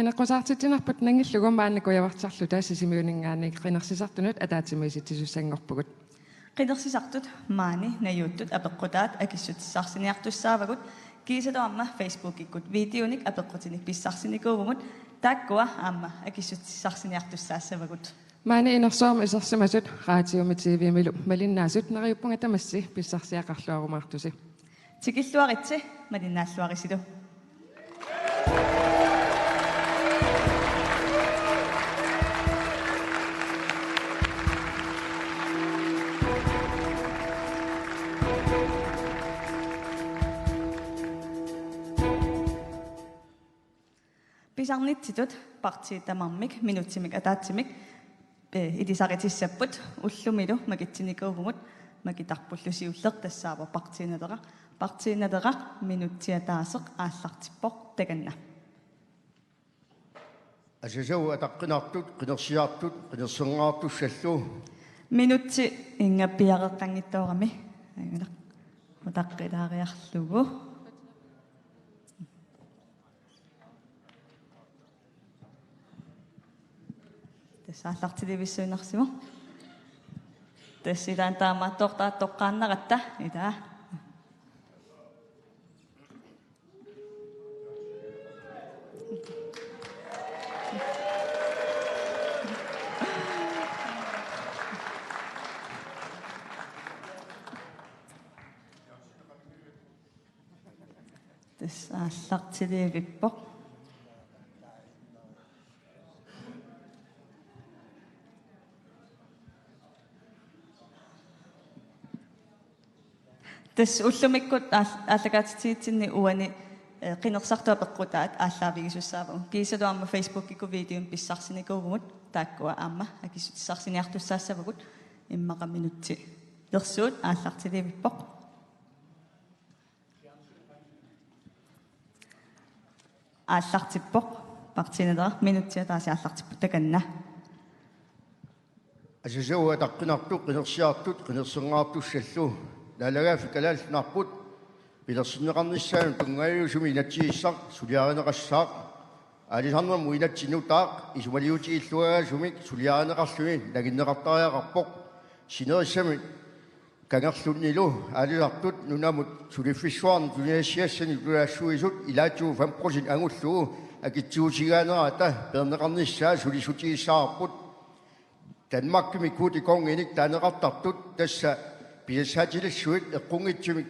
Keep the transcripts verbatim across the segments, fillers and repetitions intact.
Qineqqusaartitsinerput nangillugu maanna kujavartarluta Sisimiuninngaanniit qinersisartunut ataatsimiisitsisussanngorpugut. Qinersisartut maani najuuttut apeqqutaat akissutissarsiortussaavagut, kiisalu aamma Facebookikkut videonik apeqqutinik pissarsinikuuvugut, taakkua aamma akissutissarsiortussaassavagut. Maani inersuarmi isersimasut, raatiumi, T V-milu malinnaasut, neriuppunga tamassi pissarsiaqarluarumaartusi. Tikilluaritsi, malinnaalluarisilu. Pisarnitsitut partiit tamarmik minutsimik ataatsimik, eh, ilisaritissapput, ullumilu makitsinikuuvugut, makitarpullu siulleq tassaavoq Partii Naleraq. Partii Naleraq, minutsit ataaseq aallartippoq, takanna. Asasau ataqqinartut, qinersisartut, qinersinneqartussallu. Minutsit inngappiareqqanngitsoorami. Ajunaq. Utaqqilaariarlugu. Tassa aallartilivissuinnarsivoq. Tassa ilaanni taamaattoq taava toqqaannaratta. Ilaa. Tassa aallartilivippoq. Tassa ullumikkut aal-, aallakaatitsinitsinni uani, eh, qinersisartut apeqqutaat aallaavigisussaavagut. Kiisalu aamma Facebookikkut videomik pissarsinikuuvugut, taakkua aamma akissutissarsiortussaassavagut, immaqa minutsit lersuut aallartilivippoq. Aallartippoq. Partii Naleraq, minutsit ataaseq aallartippoq, takanna. Asasau ataqqinartut, qinersisartut, qinersinneqartussallu. Naalagaaffik Kalaallit Nunaarput pilersinneqarnissaanut tunngaviusumik inatsisissaq suliarineqassaaq. Aalisarnermut inatsit nutaaq isumaliutigilluagaasumik suliarineqarluni nanginneqartariaqarpoq. Sinerissami kangerlunnilu aalisartut nunamut suliffissuarnik tunisassiassanik tulaassuisut ilaatigut fem procent angullugu akitsuutigaanerata peerneqarnissaa sulissutigissavarput. Danmarkimi kvotekongenik taaneqartartut, tassa pisassaatilissuit eqqunngitsumik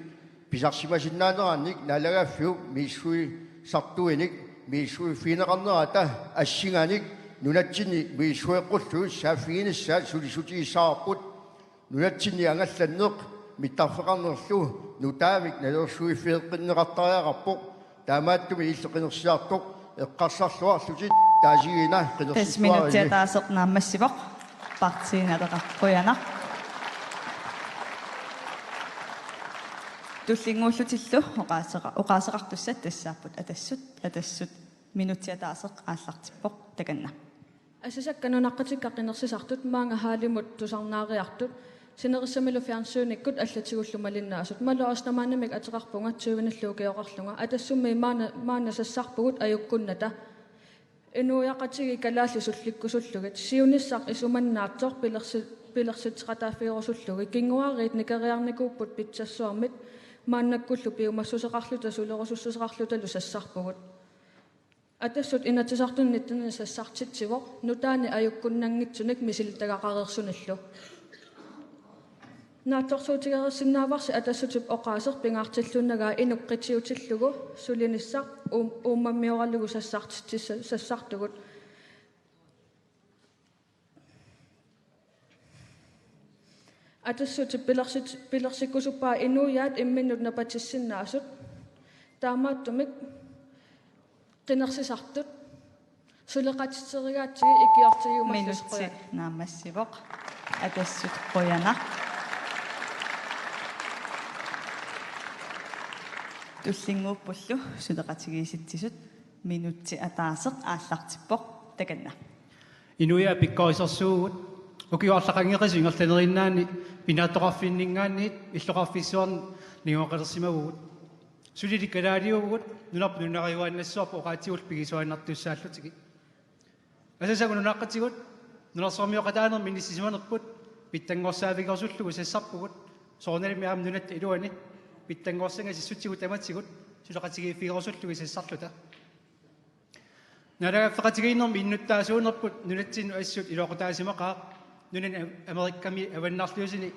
pisarsimasinnaaneranik naalagaaffiup misissuisartuinik misissuiffigineqarnerata assinganik nunatsinni misissueqqullugit saaffiginissaa sulissutigissavarput. Nunatsinni angallanneq mittarfeqarnerlu nutaamik nalilersuiffigeqqinneqartariaqarpoq. Taamaattumik illit qinersisartoq eqqarsarluarlutit, taasigiina. Tassa minutsit qinersissuarini. Ataaseq naammassivoq. Partii Naleraq, qujanaq. Tullinnguullutillu oqaaseqa-, oqaaseqartussat tassaapput Atassut, Atassut, minutsit ataaseq aallartippoq, takanna. Asasakka nunaqqatikka qinersisartut maanga hallimut tusarnaariartut, sinerissamilu fjernsynikkut allatigullu malinnaasut. Malu arnamaanamik ateqarpunga tyvenillu ukioqarlunga. Atassummi maanna, maanna sassarpugut ajukkunnata. Inuiaqatigiit kalaallit sullikkusullugit. Siunissaq isumannaatsoq pilersi-, pilersitseqataaffigerusullugit. Kinguaariit nikeriarnikuupput pitsassuarmit, maannakkullu piumassuseqarluta sulerusussuseqarlutalu sassarpugut. Atassut Inatsisartuni nitten sassartitsivoq, nutaanik ajukkunnanngitsunik misilittagaqareersunillu. Naatsorsuutigereersinnaavarsi Atassutip oqaaseq pingaartilluinnagaa inuk qitiutillugu sulinissaq uum-, uummammioralugu sassartitsi-, sassartugut. Atassutip pilersit-, pilersikkusuppaa inuiaat imminnut napatissinnaasut. Taamaattumik qinersisartut suleqatitserigaatsigit ikiortigiumassasut. Minutsit naammassivoq. Atassut, qujanaq. Tullinnguuppullu suleqatigiissitsisut. Minutsit ataaseq aallartippoq, takanna. Inuiaat pikkorissorsuuvugut. Ukiut arlaqanngitsut ingerlaneriinnaanni pinaatsoqarfinninngaanniit illoqarfissuarni najugaqalersimavugut. Sulilik kalaaliuvugut, nunarput nunariuaannassavarput oqaatsigullu pigisuaannartussaallutigit. Asasagut nunaqqatigut nunarsuarmioqataanermi inissisimanerput pitsanngorsaavigerusullugu sassarpugut, soorunalimi aamma nunatta iluani pitsanngorsanngasissutigut tamatigut suleqatigiiffigerusullugit sassarluta. Naalagaaffeqatigiinnermi innuttaasuunerput nunatsinnut assut iluaqutaasimaqaaq. Nunani Amerikami avannarliusuni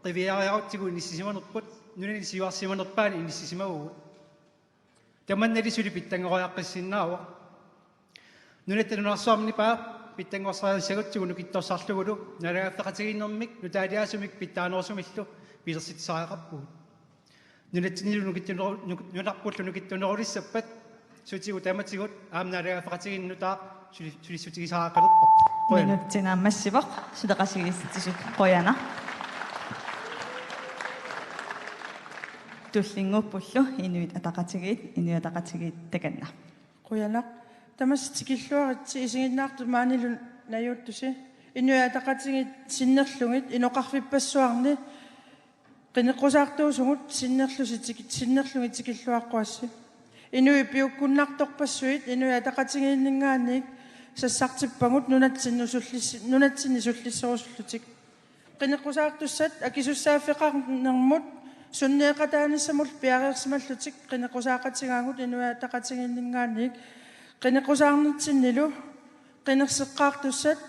qiviariarutsigu inissisimanerput nunani siuarsimanerpaani inissisimavugut. Tamannali suli pitsanngoriaqqissinnaavoq. Nunatta nunarsuarmi nipaa pitsanngorsaarissagutsigu nukittorsarlugulu naalagaaffeqatigiinnermik nutaaliaasumik pitsaanerusumillu pilersitsisariaqarpugut. Nunatsinnilu nukittuneru-, nuk-, nunarpullu nukittunerulissappat sutigut tamatigut aamma naalagaaffeqatigiinni nutaaq suli-, sulissutigisariaqalerpoq. Qujanaq. Minutsi naammassivoq, suleqatigiissitsisut qujanaq. Tullinnguuppullu Inuit Ataqatigiit, Inuit Ataqatigiit takanna. Qujanaq. Tamassi tikilluaritsi, isiginnaartut maanilu najuuttusi. Inuit Ataqatigiit sinnerlugit inoqarfippassuarni qineqqusaartuusugut sinnerlusi tiki-, sinnerlugit tikilluaqquassi. Inuit piukkunnartorpassuit Inuit Ataqatigiinninngaanniit sassartippagut nunatsinnut sullissi-, nunatsinni sullisserusullutik. Qineqqusaartussat akisussaaffeqarnermut sunneeqataanissamullu piareersimallutik qineqqusaaqatigaagut Inuit Ataqatigiinninngaanniit. Qineqqusaarnitsinnilu qinerseqqaartussat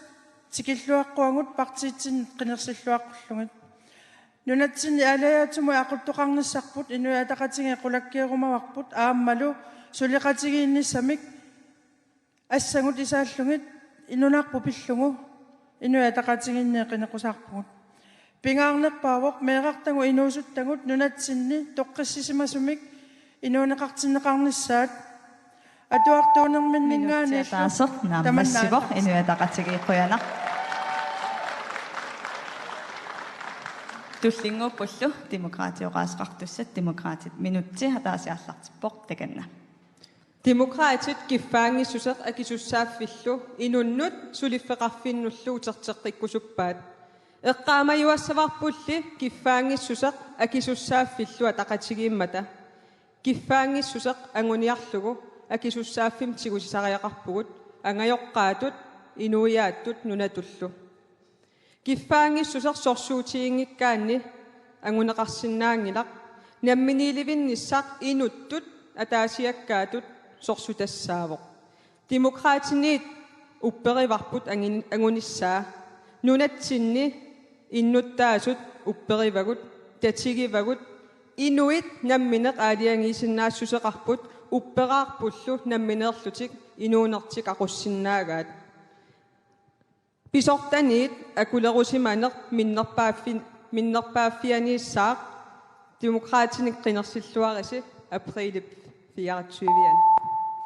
tikilluaqquagut partiitsinnit qinersilluaqqullugit. Nunatsinni aalajaatsumut aquttoqarnissarput Inuit Ataqatigiit qulakkeerumavarput aammalu suleqatigiinnissamik assagut isaallugit nunarput pillugu Inuit Ataqatigiinni qineqqusaarpugut. Pingaarnerpaavoq meerartagut inuusuttagut nunatsinni toqqissisimasumik inuuneqartinneqarnissaat. Atuartuunerminninngaanniillu. Minutsi ataaseq naammassivoq, tamannaannaarsi. Inuit Ataqatigiit, qujanaq. Tullinnguuppullu Demokraatit oqaaseqartussat, Demokraatit, minutsi ataasiarlartippoq, takanna. Demokraatit kiffaanngissuseq akisussaaffillu inunnut suliffeqarfinnullu uterteqqikkusuppaat. Eqqaamajuassavarpulli kiffaanngissuseq akisussaaffillu ataqatigiimmata. Kiffaanngissuseq anguniarlugu akisussaaffimmik tigusisariaqarpugut angajoqqaatut, inuiaattut nunatullu. Kiffaanngissuseq sorsuutiginngikkaanni anguneqarsinnaanngilaq, namminiilivinnissaq inuttut ataasiakkaatut sorsutassaavoq. Demokraatiniit upperivarput angin-, angunissaa. Nunatsinni innuttaasut upperivagut, tatigivagut, inuit nammineq aalajangiisinnaassuseqarput, upperaarpullu nammineerlutik inuunertik aqussinnaagaat. Pisortaniit akulerusimaneq minnerpaaffi-, minnerpaaffianiissaaq. Demokraatinik qinersilluarisi aprilip fireogtyve-ani.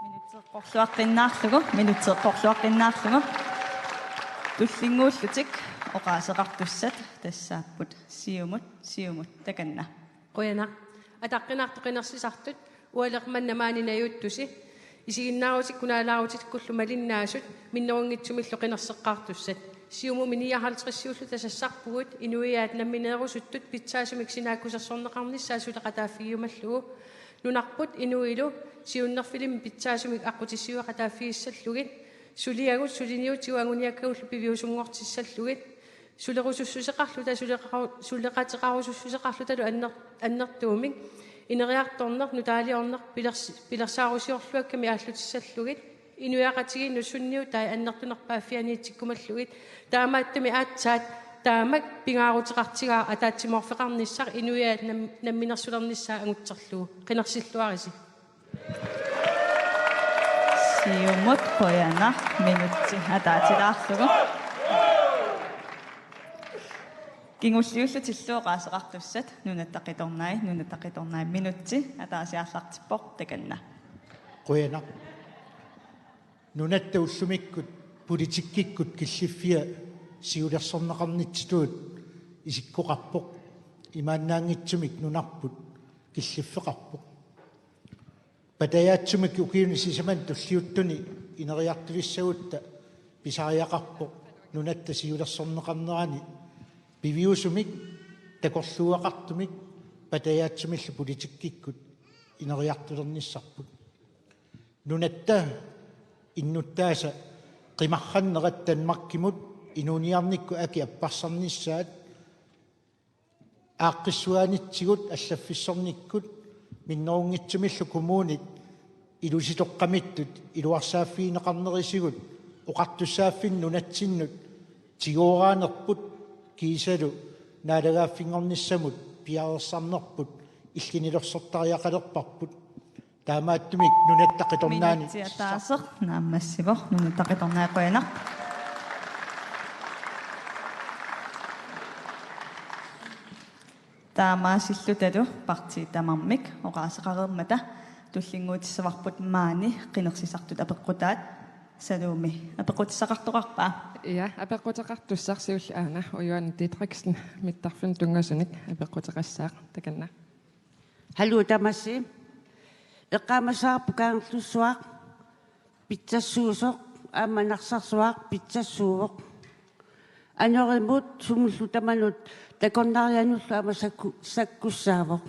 Minutsi eqqorluaqqinnaarlugu, minutsi eqqorluaqqinnaarlugu. Tullinnguullutik oqaaseqartussat tassaapput Siumut, Siumut, takanna. Qujanaq. Ataqqinartut qinersisartut, ualeq manna maani najuuttusi. Isiginnaarutikka naalaarutikkullu malinnaasut minnerunngitsumillu qinerseqqaartussat. Siumumi nioghalvtredsiulluta sassarpugut inuiaat nammineerusuttut pitsaasumik sinaakkusersorneqarnissaat suleqataaffigiumallugu. Nunarput inuilu siunnerfilimmik pitsaasumik aqqutissiueqataaffigissallugit. Suliagut suliniutigut anguniakkagullu piviusunngortissallugit. Sulerusussuseqarluta suleqaru-, suleqateqarusussuseqarlutalu anner-, annertuumik ineriartorneq nutaaliorneq pilers-, pilersaarusiorluakkami aallutissallugit, inuiaqatigiinnut sunniutai annertunerpaaffianiitsikkumallugit, taamaattumik aatsaat taamak pingaaruteqartigaaq ataatsimoorfeqarnissaq inuiaat nam-, namminersulernissaa angutserlugu. Qinersilluarisi. Siumut, qujanaq, minutsi ataatilaarlugu. Kingulliullutillu oqaaseqartussat, Nunatta Qitornai, Nunatta Qitornai, minutsi ataasiarlartippoq, takanna. Qujanaq. Nunatta ullumikkut politikkikkut killiffia siulersorneqarnitsitut isikkoqarpoq. Imaannaanngitsumik nunarput killiffeqarpoq. Patajaatsumik ukiuni sisamani tulliuttuni ineriartulissagutta pisariaqarpoq nunatta siulersorneqarnerani piviusumik takorluugaqartumik patajaatsumillu politikkikkut ineriartulernissarput. Nunatta innuttaasa qimarrannerat Danmarkimut inuuniarnikkut akit apparsarnissaat aaqqissugaanitsigut allaffissornikkut minnerunngitsumillu kommunit ilusitoqqamittut iluarsaaffigineqarnerisigut oqartussaaffinnut nunatsinnut tigooraanerput kiisalu naalagaaffinngornissamut piareersarnerput illinilersortariaqalerparput. Taamaattumik Nunatta Qitornaani. Minutsi ataaseq naammassivoq, Nunatta Qitornai, qujanaq. Taamaasillutalu partiit tamarmik oqaaseqareermata tullinnguutissavarput maani qinersisartut apeqqutaat. Salumi apeqqutissaqartoqarpa? Ja, apeqquteqartussaq siulleq aana Ujuana Didriksen mittarfinnut tunngasunik apeqquteqassaaq, takanna. Haluu tamassi. Eqqaamassavarput Kangerlussuaq pitsassuusoq, aamma Narsarsuaq pitsassuuvoq. Anorimut sumullu tamanut takornarianullu aamma sakku-, sakkussaavoq.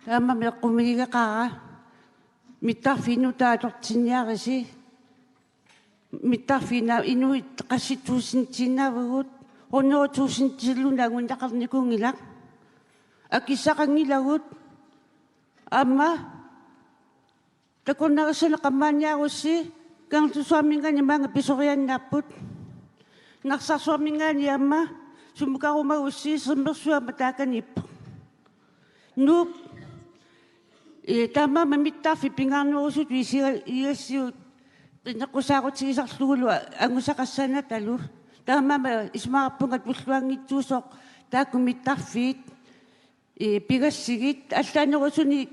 Taamaammat eqqumiigeqaara mittarfinnut atortinniarisi. Mittarfiit inuit qassit tuusintiinnaavagut, hundrede tuusintiilluunniit anguneqarnikuunngilaq. Akissaqanngilagut. Aamma takornarissani qammaaniarussi Kangerlussuarminngaanniit maanga pisoriaannaapput. Narsarsuarminngaanniit aamma sumukkarumagussi Sermersuup aamma taakaniippoq. Nuup, ee, taamaammat mittarfik pingaarnerusutut isiga-, igassiuk qineqqusaarutigisarlugulu angusaqassaanatalu. Taamaammat isumaqarpunga tulluanngitsuusoq taakku mittarfiit, ee, pigassigit allaanerusunik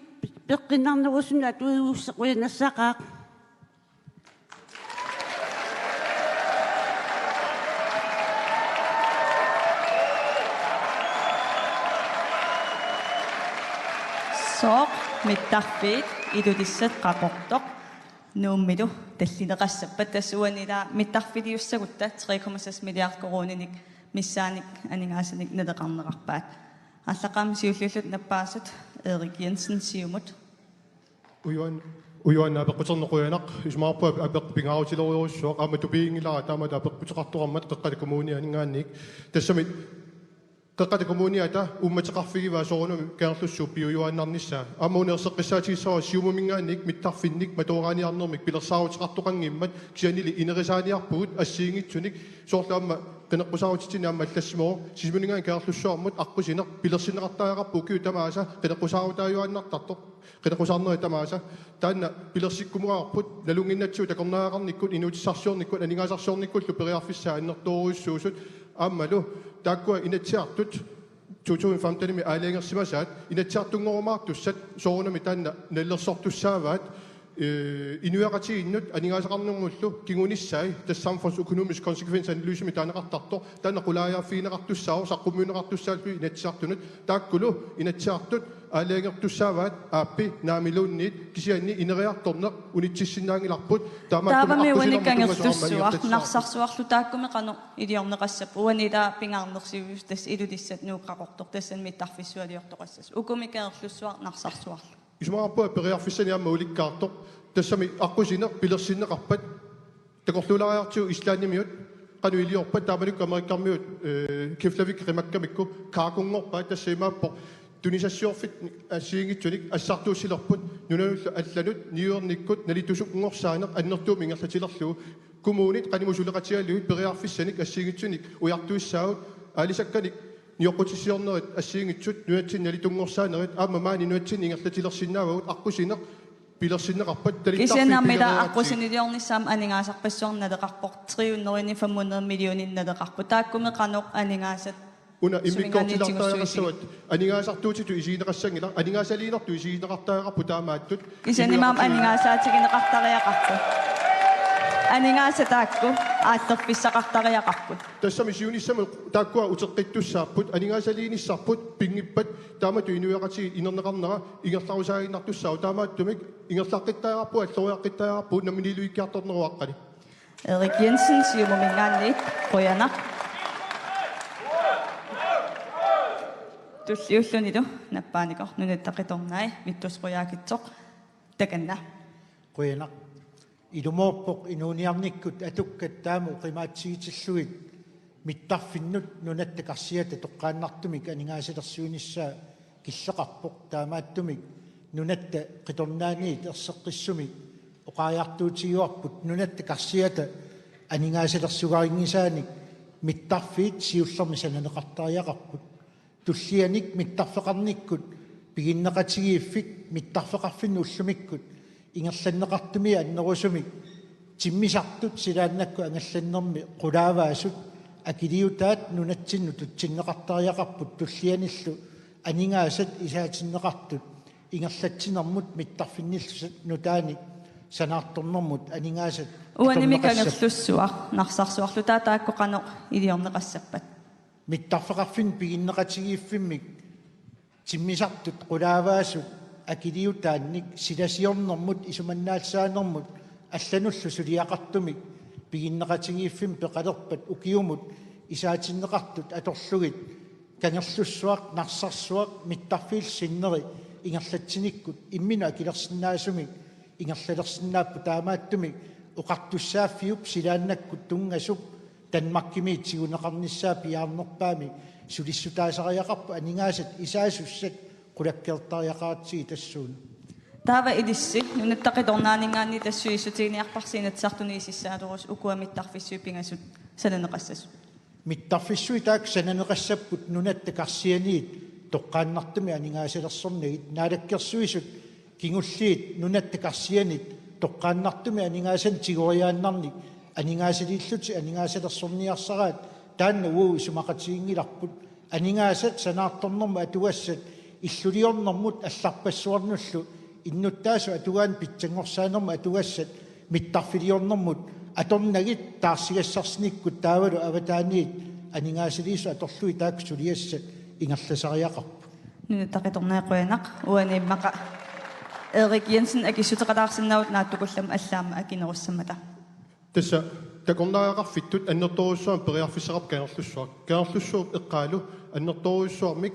peqqinnarnerusunik atuivussaq, qujanarsuaq. Sooq mittarfiit Ilulissat Qaqortoq Nuummilu tallineqassappat? Tassa uani ila mittarfiliussagutta tre komma seks milliard koruuninik missaannik aningaasanik naleqarneqarpaat. Aallaqqaammut siulliullutik nappaasut, Erik Jensen, Siumut. Ujuan-, Ujuana apeqquterneq qujanaq, isumaqarpunga apeq pingaarutilerujussuaq, aamma tupiginngilara taamatut apeqquteqartoqarmat Qeqqata Kommunianinngaanniit. Tassami Qeqqata Kommuniata uummateqarfigivaa soorunami Kangerlussuup piujuaannarnissaa. Aamma una erseqqissaatigissavara Siumuminngaanniit mittarfinnik matoraaniarnermik pilersaaruteqartoqanngimmat, kisiannili ineriartorniarpugut assigiinngitsunik, soorlu aamma qineqqusaarutitsinni aamma allassimavoq, Siumuminngaanniit Kangerlussuarmut aqqusineq pilersinneqartariaqarpoq ukiut tamaasa qineqqusaarutaajuaannartartoq. Qineqqusaarnerit tamaasa taanna pilersikkumaarparput, nalunnginnatsigu takornariaqarnikkut, inuutissarsiornikkut, aningaasarsiornikkullu periarfissaat annertoorujussuusut. Aammalu taakkua Inatsisartut to tusind femtenimi aalajangersimasaat Inatsisartunngorumaartussat soorunami taanna nalilersortussaavaat, ee, inuiaqatigiinnut aningaasaqarnermullu kingunissai, tassa samfundsøkonomisk konsekvensanalysemik taaneqartartoq, taanna qulaajaaffigineqartussaavoq, saqqummiunneqartussaallutik Inatsisartunut, taakkulu Inatsisartut aalajangertussaavaat aappi naamiluunniit, kisianni ineriartorneq unitsissinnaanngilarput. Taamaattumik taavami uani aqqusinermut tunngasoq aamma Kangerlussuaq, aniatassaaq. Narsarsuarlu taakkumi qanoq iliorneqassappat? Uani ila pingaarnersiujussaq tassa Ilulissat Nuuk Qaqortoq, tassani mittarfissualiortoqassasoq. Ukumi Kangerlussuaq, Narsarsuarlu. Isumaqarpunga periarfissanik aamma ulikkaartoq. Tassami aqqusineq pilersinneqarpat, takorluulaariartigu Islandimiut, qanoq iliorpat, taamanikkut Amerikkarmiut, ee, Keflavik qimakkamikku, kaakunngorpaat, tassa imaappoq tunisassiorfiit assigiinngitsunik assartuussilerput, nunanullu allanut niuernikkut nalitusunngorsaaneq annertuumik ingerlatilerlugu. Kommunit qanimut suleqatigalugit periarfissanik assigiinngitsunik ujartuissaagut, aalisakkanik nioqqutissiornerit assigiinngitsut nunatsinni nalitunngorsaannerit, aamma maani nunatsinni ingerlatilersinnaavagut, aqqusineq pilersinneqarpat, talittarfiit. Kisianni aamma ila pilereeratsigit. Aqqusiniliornissamut aningaasarpassuarnik naleqarpoq, tre hundrede femoghalvfems millioner naleqarpoq. Taakkumi qanoq aningaasat Una suminngaanniit immikkoortilaartariaqassavat, aningaasartuutitut isigineqassanngilaq, aningaasaliinertut isigineqartariaqarput taamaattut. Kisianni aamma inuiaqatigiit aningaasaatigineqartariaqarput. Aningaasat taakku aallerfissaqartariaqarput. Tassami siunissami taakkua uteqqittussaapput, aningaasaliinissarput pinngippat, taamatut inuiaqatigiit inerneqarnera ingerlarusaaginnartussaavoq, taamaattumik ingerlaqqittariaqarpugut, alloriaqqittariaqarpugut namminiilivikkiartorneruaqqani. Erik Jensen, Siumuminngaanniit, qujanaq. Tulliullunilu nappaanikoq Nunatta Qitornai, Vittus Qujaukitsoq, takanna. Qujanaq. Ilumoorpoq inuuniarnikkut atukkat taama oqimaatsigitillugit mittarfinnut nunatta karsiata toqqaannartumik aningaasalersuinissaa killeqarpoq, taamaattumik Nunatta Qitornaaniit erseqqissumik oqariartuutigivarput nunatta karsiata aningaasalersugarinngitsaanik mittarfiit siullermik sananeqartariaqarput. Tullianik mittarfeqarnikkut piginneqatigiiffik mittarfeqarfinnut ullumikkut ingerlanneqartumik annerusumik timmisartut silaannakkut angallannermi qulaavaasut akiliutaat nunatsinnut tutsinneqartariaqarput tullianillu aningaasat isaatinneqartut ingerlatsinermut mittarfinnillu nutaanik sanaartornermut aningaasat. Uanimi atorneqassap- Kangerlussuaq Narsarsuarlu taava taakku qanoq iliorneqassappat? Mittarfeqarfinnut piginneqatigiiffimmik timmisartut qulaavaasut akiliutaannik silasiornermut isumannaallisaanermut allanullu suliaqartumik piginneqatigiiffimmik peqalerpat ukiumut isaatinneqartut atorlugit Kangerlussuaq Narsarsuaq mittarfiillu sinneri ingerlatsinikkut imminut akilersinnaasumik ingerlalersinnaapput, taamaattumik oqartussaaffiup silaannakkut tunngasup Danmarkimi tiguneqarnissaa piaarnerpaamik sulissutaasariaqarpoq aningaasat isaasussat qulakkeertariaqaratsigit tassuuna. Taava ilissi Nunatta Qitornaaninngaanniit tassuussutiginiarparsi Inatsisartuni isissaalerus ukua mittarfissuit pingasut sananeqassasut. Mittarfissuit taakku sananeqassapput nunatta karsianiit toqqaannartumik aningaasalersornagit, Naalakkersuisut kingulliit nunatta karsianit toqqaannartumik aningaasanik tigoriaannarnik aningaasaliillutik aningaasalersorniarsaraat, taanna uagut isumaqatiginngilarput. Aningaasat sanaartornermut atugassat illuliornermut allarpassuarnullu innuttaasut atugaannik pitsanngorsaanermut atugassat mittarfiliornermut atornagit taarsigassarsinikkut taavalu avataaniit aningaasaliisut atorlugit taakku suliassat ingerlasariaqarput. Nunatta Qitornai, qujanaq. Uani immaqa Erik Jensen akissuteqalaarsinnaavoq naatsukullammik allaammi akinerussammata. Tassa takornariaqarfittut annertoorujussuarmik periarfissaqarpoq Kangerlussuaq. Kangerlussuup eqqaalu annertoorujussuarmik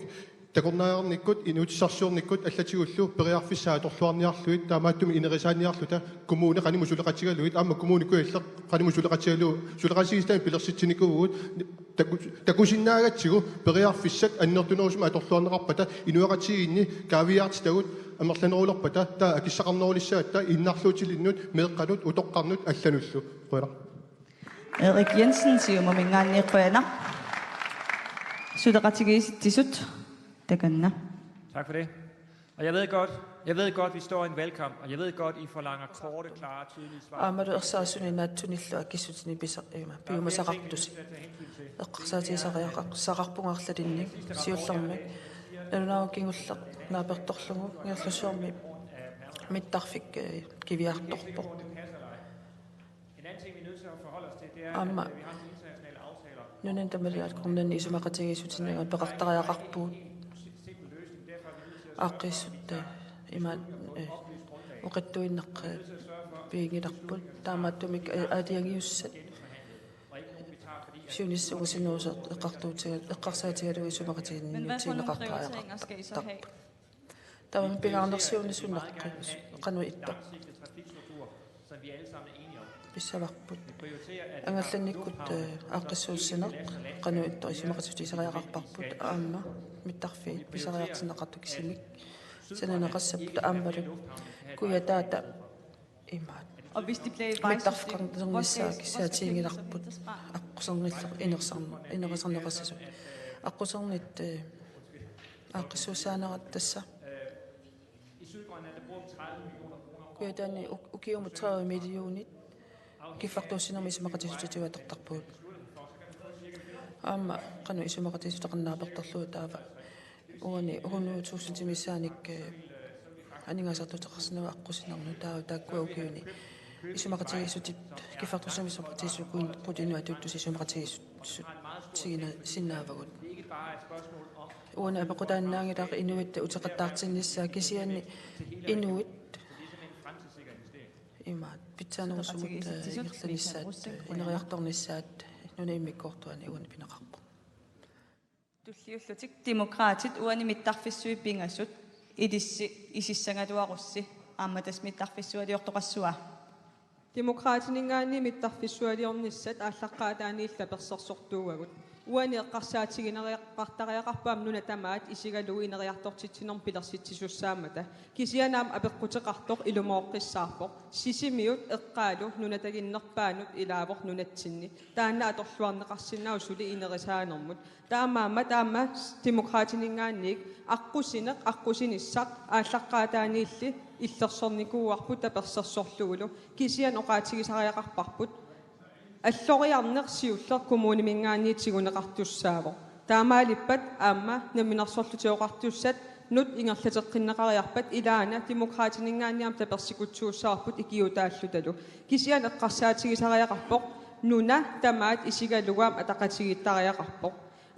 takornariaqarnikkut, inuutissarsiornikkut allatigullu periarfissaat atorluarniarlugit, taamaattumik ineriartorniarluta kommuni qanimut suleqatigalugit, aamma Kommune Kujalleq qanimut suleqatigalugu, suleqatigiissitaannik pilersitsinikuuvugut, taku-, takusinnaagatsigu periarfissat annertunerusumik atorluarneqarpata, inuiaqatigiinni kaaviiaartitagut amerlanerulerpata, taava akissaqarnerulissagatta innarluutilinnut, meeqqanut, utoqqarnut allanullu. Qujanaq. Erik Jensen, Siumuminngaanniit, qujanaq. Suleqatigiissitsisut, takanna. Tak for det. Og jeg ved godt, jeg ved godt, vi står i en valgkamp, og jeg ved godt, I forlanger korte, klare, tydelige svar. Aammalu ersarissuni naatsunillu akissutinik pisa-, ima, piumasaqartusi. Eqqarsaatigisariaqar-, saqarpunga arlalinnik siullermik. Nalunaaqutaq kingulleq naapertorlugu Kangerlussuarmi mittarfik, eh, kiviartorpoq. Aamma nunani tamalaat Grønlandi isumaqatigiissutinik peqartariaqarpugut. Aaqqissuussat, eh, imaat, eh, oqitsuinnaq, eh, piginngilarput. Taamaattumik, eh, aalajangiussat siunissaq uagut sinerissap eqqartuutiga-, eqqarsaatigalugu isumaqatigiinniutigineqartariaqartarput. Tamanna pingaarnersiuineq sunaqqi, qanoq ittoq? Pissavarput. Angallannikkut, eh, aaqqissuussineq qanoq ittoq isumaqatigiissutigisariaqarparput, aamma mittarfiit pisariaqartinneqartut kisimik sananeqassapput, aammalu kujataata imaat. Mittarfeqarnernissaa kissaatiginngilarput aqqusernillu inersarn-, inerisarneqassasut. Aqqusernit, eh, aaqqissuussaanerat tassa. Kujataani uk-, ukiumut tredive millionit kiffartuussinermi isumaqatigiissutitigut atortarpugut. Aamma qanoq isumaqatigiissuteqarneq naapertorlugu taava. Uani hundrede tusindit missaannik, eh, aningaasartuuteqarsinnaavoq aqqusinermi, taava taakkua ukiuni isumaqatigiissutip kiffartuussinermi isumaqatigiissut kun-, qutinut atuuttussat isumaqatigiissut-, sut-, sigina-, sinnaavagut. Uani apeqqutaannaanngilaq inuit uteqattaartinnissaat, kisianni inuit imaat pitsaanerusumut, eh, ingerlanissaat, eh, ineriartornissaat nunap immikkoortuani uani pineqarpoq. Tulliullutik Demokraatit, uani mittarfissuit pingasut, ilissi isissagaluarussi, aamma tassa mittarfissualiortoqassava? Demokraatininngaanniit mittarfissualiornissat aallaqqaataaniilli tapersersortuugatsigu. Uani eqqarsaatigineriaqartariaqarpoq aamma nuna tamaat isigalugu ineriartortitsinermut pilersitsisussaammata. Kisianni aamma apeqquteqartoq ilumooqqissaarpoq. Sisimiut eqqaalu nunataginnerpaanut ilaavoq nunatsinni. Taanna atorluarneqarsinnaavoq suli inerisaanermut. Taamaammat aamma Demokraatininngaanniit aqqusineq, aqqusinissaq aallaqqaataaniilli illersornikuuarput tapersersorlugulu. Kisianni oqaatigisariaqarparput alloriarneq siulleq kommuniminngaanniit tiguneqartussaavoq. Taamaalippat aamma Namminersorlutik Oqartussatut ingerlateqqinneqariarpat ilaana Demokraatininngaanniit aamma tapersikutsuussavarput ikiuutaallutalu. Kisianni eqqarsaatigisariaqarpoq nuna tamaat isigalugu aamma ataqatigiittariaqarpoq.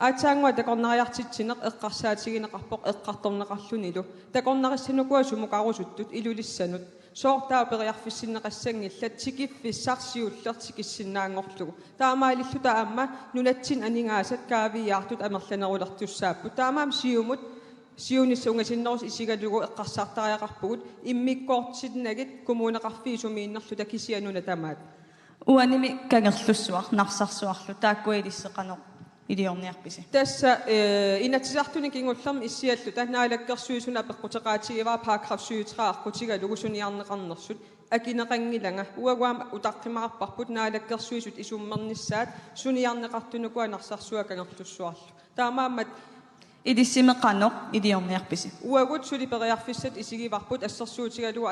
Aatsaannguaq takornariartitsineq eqqarsaatigineqarpoq eqqartorneqarlunilu. Takornarissanik ukua sumukarusuttut Ilulissanut. Sooq taava periarfissinneqassanngillat, tikiffissaq siulleq tikissinnaanngorlugu. Taamaalilluta aamma nunatsinni aningaasat kaaviiaartut amerlanerulertussaapput. Taamaammat Siumut siunissaq ungasinnerusoq isigalugu eqqarsartariaqarpugut immikkoortinnagit kommuneqarfiit sumiinnerluta kisianni nuna tamaat. Uanimi Kangerlussuaq, Narsarsuarlu, taakkua ilissi qanoq iliorniarpisi? Tassa, eh, Inatsisartuni kingullermi issialluta Naalakkersuisunut apeqquteqaatigivara paragraf syvogtredive aqqutigalugu suniarneqarnersut. Akineqanngilanga, uagut aamma utaqqimaarparput Naalakkersuisut isummernissaat suniarneqartut ukua Narsarsuaq Kangerlussuarlu. Taamaammat ilissimi qanoq iliorniarpisi? Uagut suli periarfissatut isigivarput assersuutigalugu,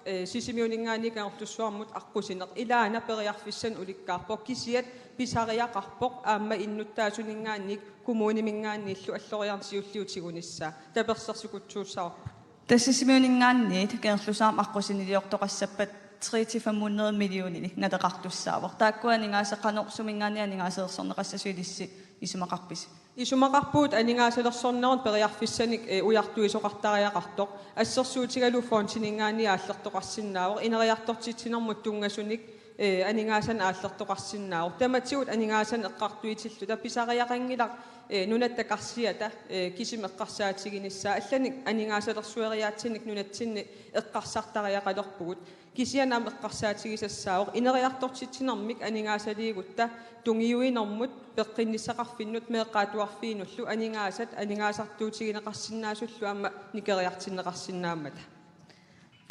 eh, Sisimiuninngaanniit Kangerlussuarmut aqqusineq. Ilaana periarfissanik ulikkaarpoq, kisiat pisariaqarpoq aamma innuttaasuninngaanniit kommuniminngaanniillu alloriarneq siulliup tigunissaa. Tapersersikutsuussavarput. Tassa Sisimiuninngaanniit Kangerlussuarmi aqqusiniliortoqassappat tre til fem hundrede millioninit naleqartussaavoq. Taakkua aningaasat qanoq suminngaanniit aningaasalersorneqassasut ilissi isumaqarpisi? Isumaqarpugut aningaasalersornerup periarfissanik, eh, ujartuisoqartariaqartoq. Assersuutigalugu fondininngaanniit aallertoqarsinnaavoq. Ineriartortitsinermut tunngasunik, eh, aningaasanik aallertoqarsinnaavoq. Tamatigut aningaasanik eqqartuitilluta pisariaqanngilaq, eh, nunatta karsiata, eh, kisimi eqqarsaatiginissaa. Allanik aningaasalersueriaatsinnik nunatsinni eqqarsartariaqalerpugut. Kisianni aamma eqqarsaatigisassaavoq ineriartortitsinermik aningaasaliigutta tungiuinermut peqqinnissaqarfinnut meeqqat atuarfiinullu aningaasat aningaasartuutigineqarsinnaasullu aamma nikeriartinneqarsinnaammata.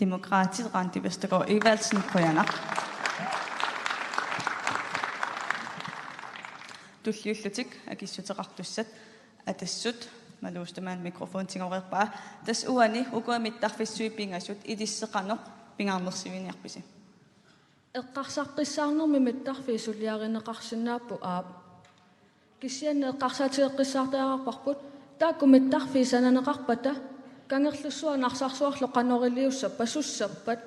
Demokraatit, Randi Vestergaard Evaldsen, qujanaq. Tulliullutik akissuteqartussat. Atassut, Maluus tamaani mikrofoni tigoreerpaa. Tassa uani ukua mittarfissuit pingasut ilissi qanoq pingaarnersiuiniarpisi? Eqqarsartissaarnermi mittarfiit suliarineqarsinnaapput, aap. Kisianni eqqarsaatigeqqissaartariaqarparput taakku mittarfiit sananeqarpata Kangerlussuaq Narsarsuarlu qanoq iliussappat, sussappat.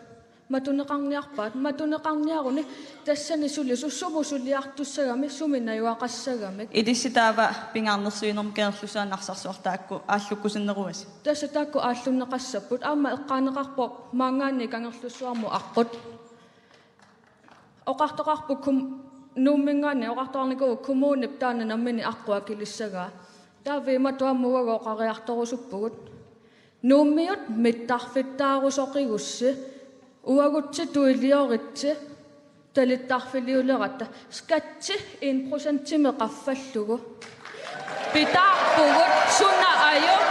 Matuneqarniarpaat, matuneqarniaruni tassani sulisut sumut suliartussagamik, sumik najugaqassagamik. Ilissi taava pingaarnersiuinermi Kangerlussuaq Narsarsuaq taakku aallukkusunneruasi? Tassa taakku aallunneqassapput, aamma eqqaaneqarpoq maanngaanniit Kangerlussuarmut aqqut. Oqartoqarpoq kom-, Nuumminngaanniit oqartoqarnikuuvoq kommunip taanna nammineq aqqut akilissagaa. Taava imatut aamma uagut oqariartorusuppugut. Nuummiut mittarfittaarusoqigussi, uagutsitut ilioritsi talittarfiliuleratta, skatti en procentimik qaffallugu. Pitaarpugut, suna ajuk.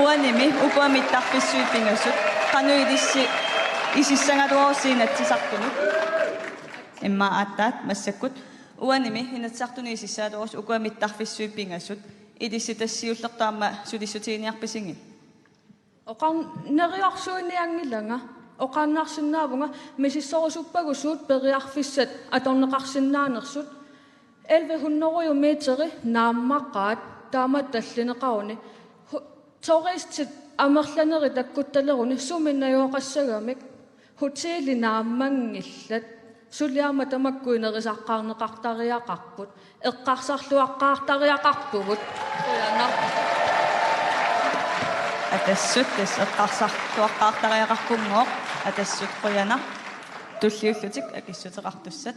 Uanimi ukua mittarfissuit pingasut qanoq ilissi isissagaluarussi Inatsisartunut? Immaqa aatsaat massakkut. Uanimi Inatsisartuni isissagaluarussi ukua mittarfissuit pingasut ilissi tassa siullertut aamma sulissutiginiarpisigit? Oqar-, neriorsuinianngilanga, oqaannarsinnaavunga misissorusuppagu suut periarfissat atorneqarsinnaanersut. Elleve hundrede meteri naammaqaat taamatut tallineqaruni. Hu-, turistit amerlanerit takkuttaleruni sumik najugaqassagamik. Hoteli naammanngillat. Suli aamma tamakku inerisaqqaarneqartariaqarput. Eqqarsarluaqqaartariaqarpugut. Qujanaq. Atassut, tassa eqqarsarluaqqaartariaqarpunngooq. Atassut qujanaq. Tulliullutik akissuteqartussat.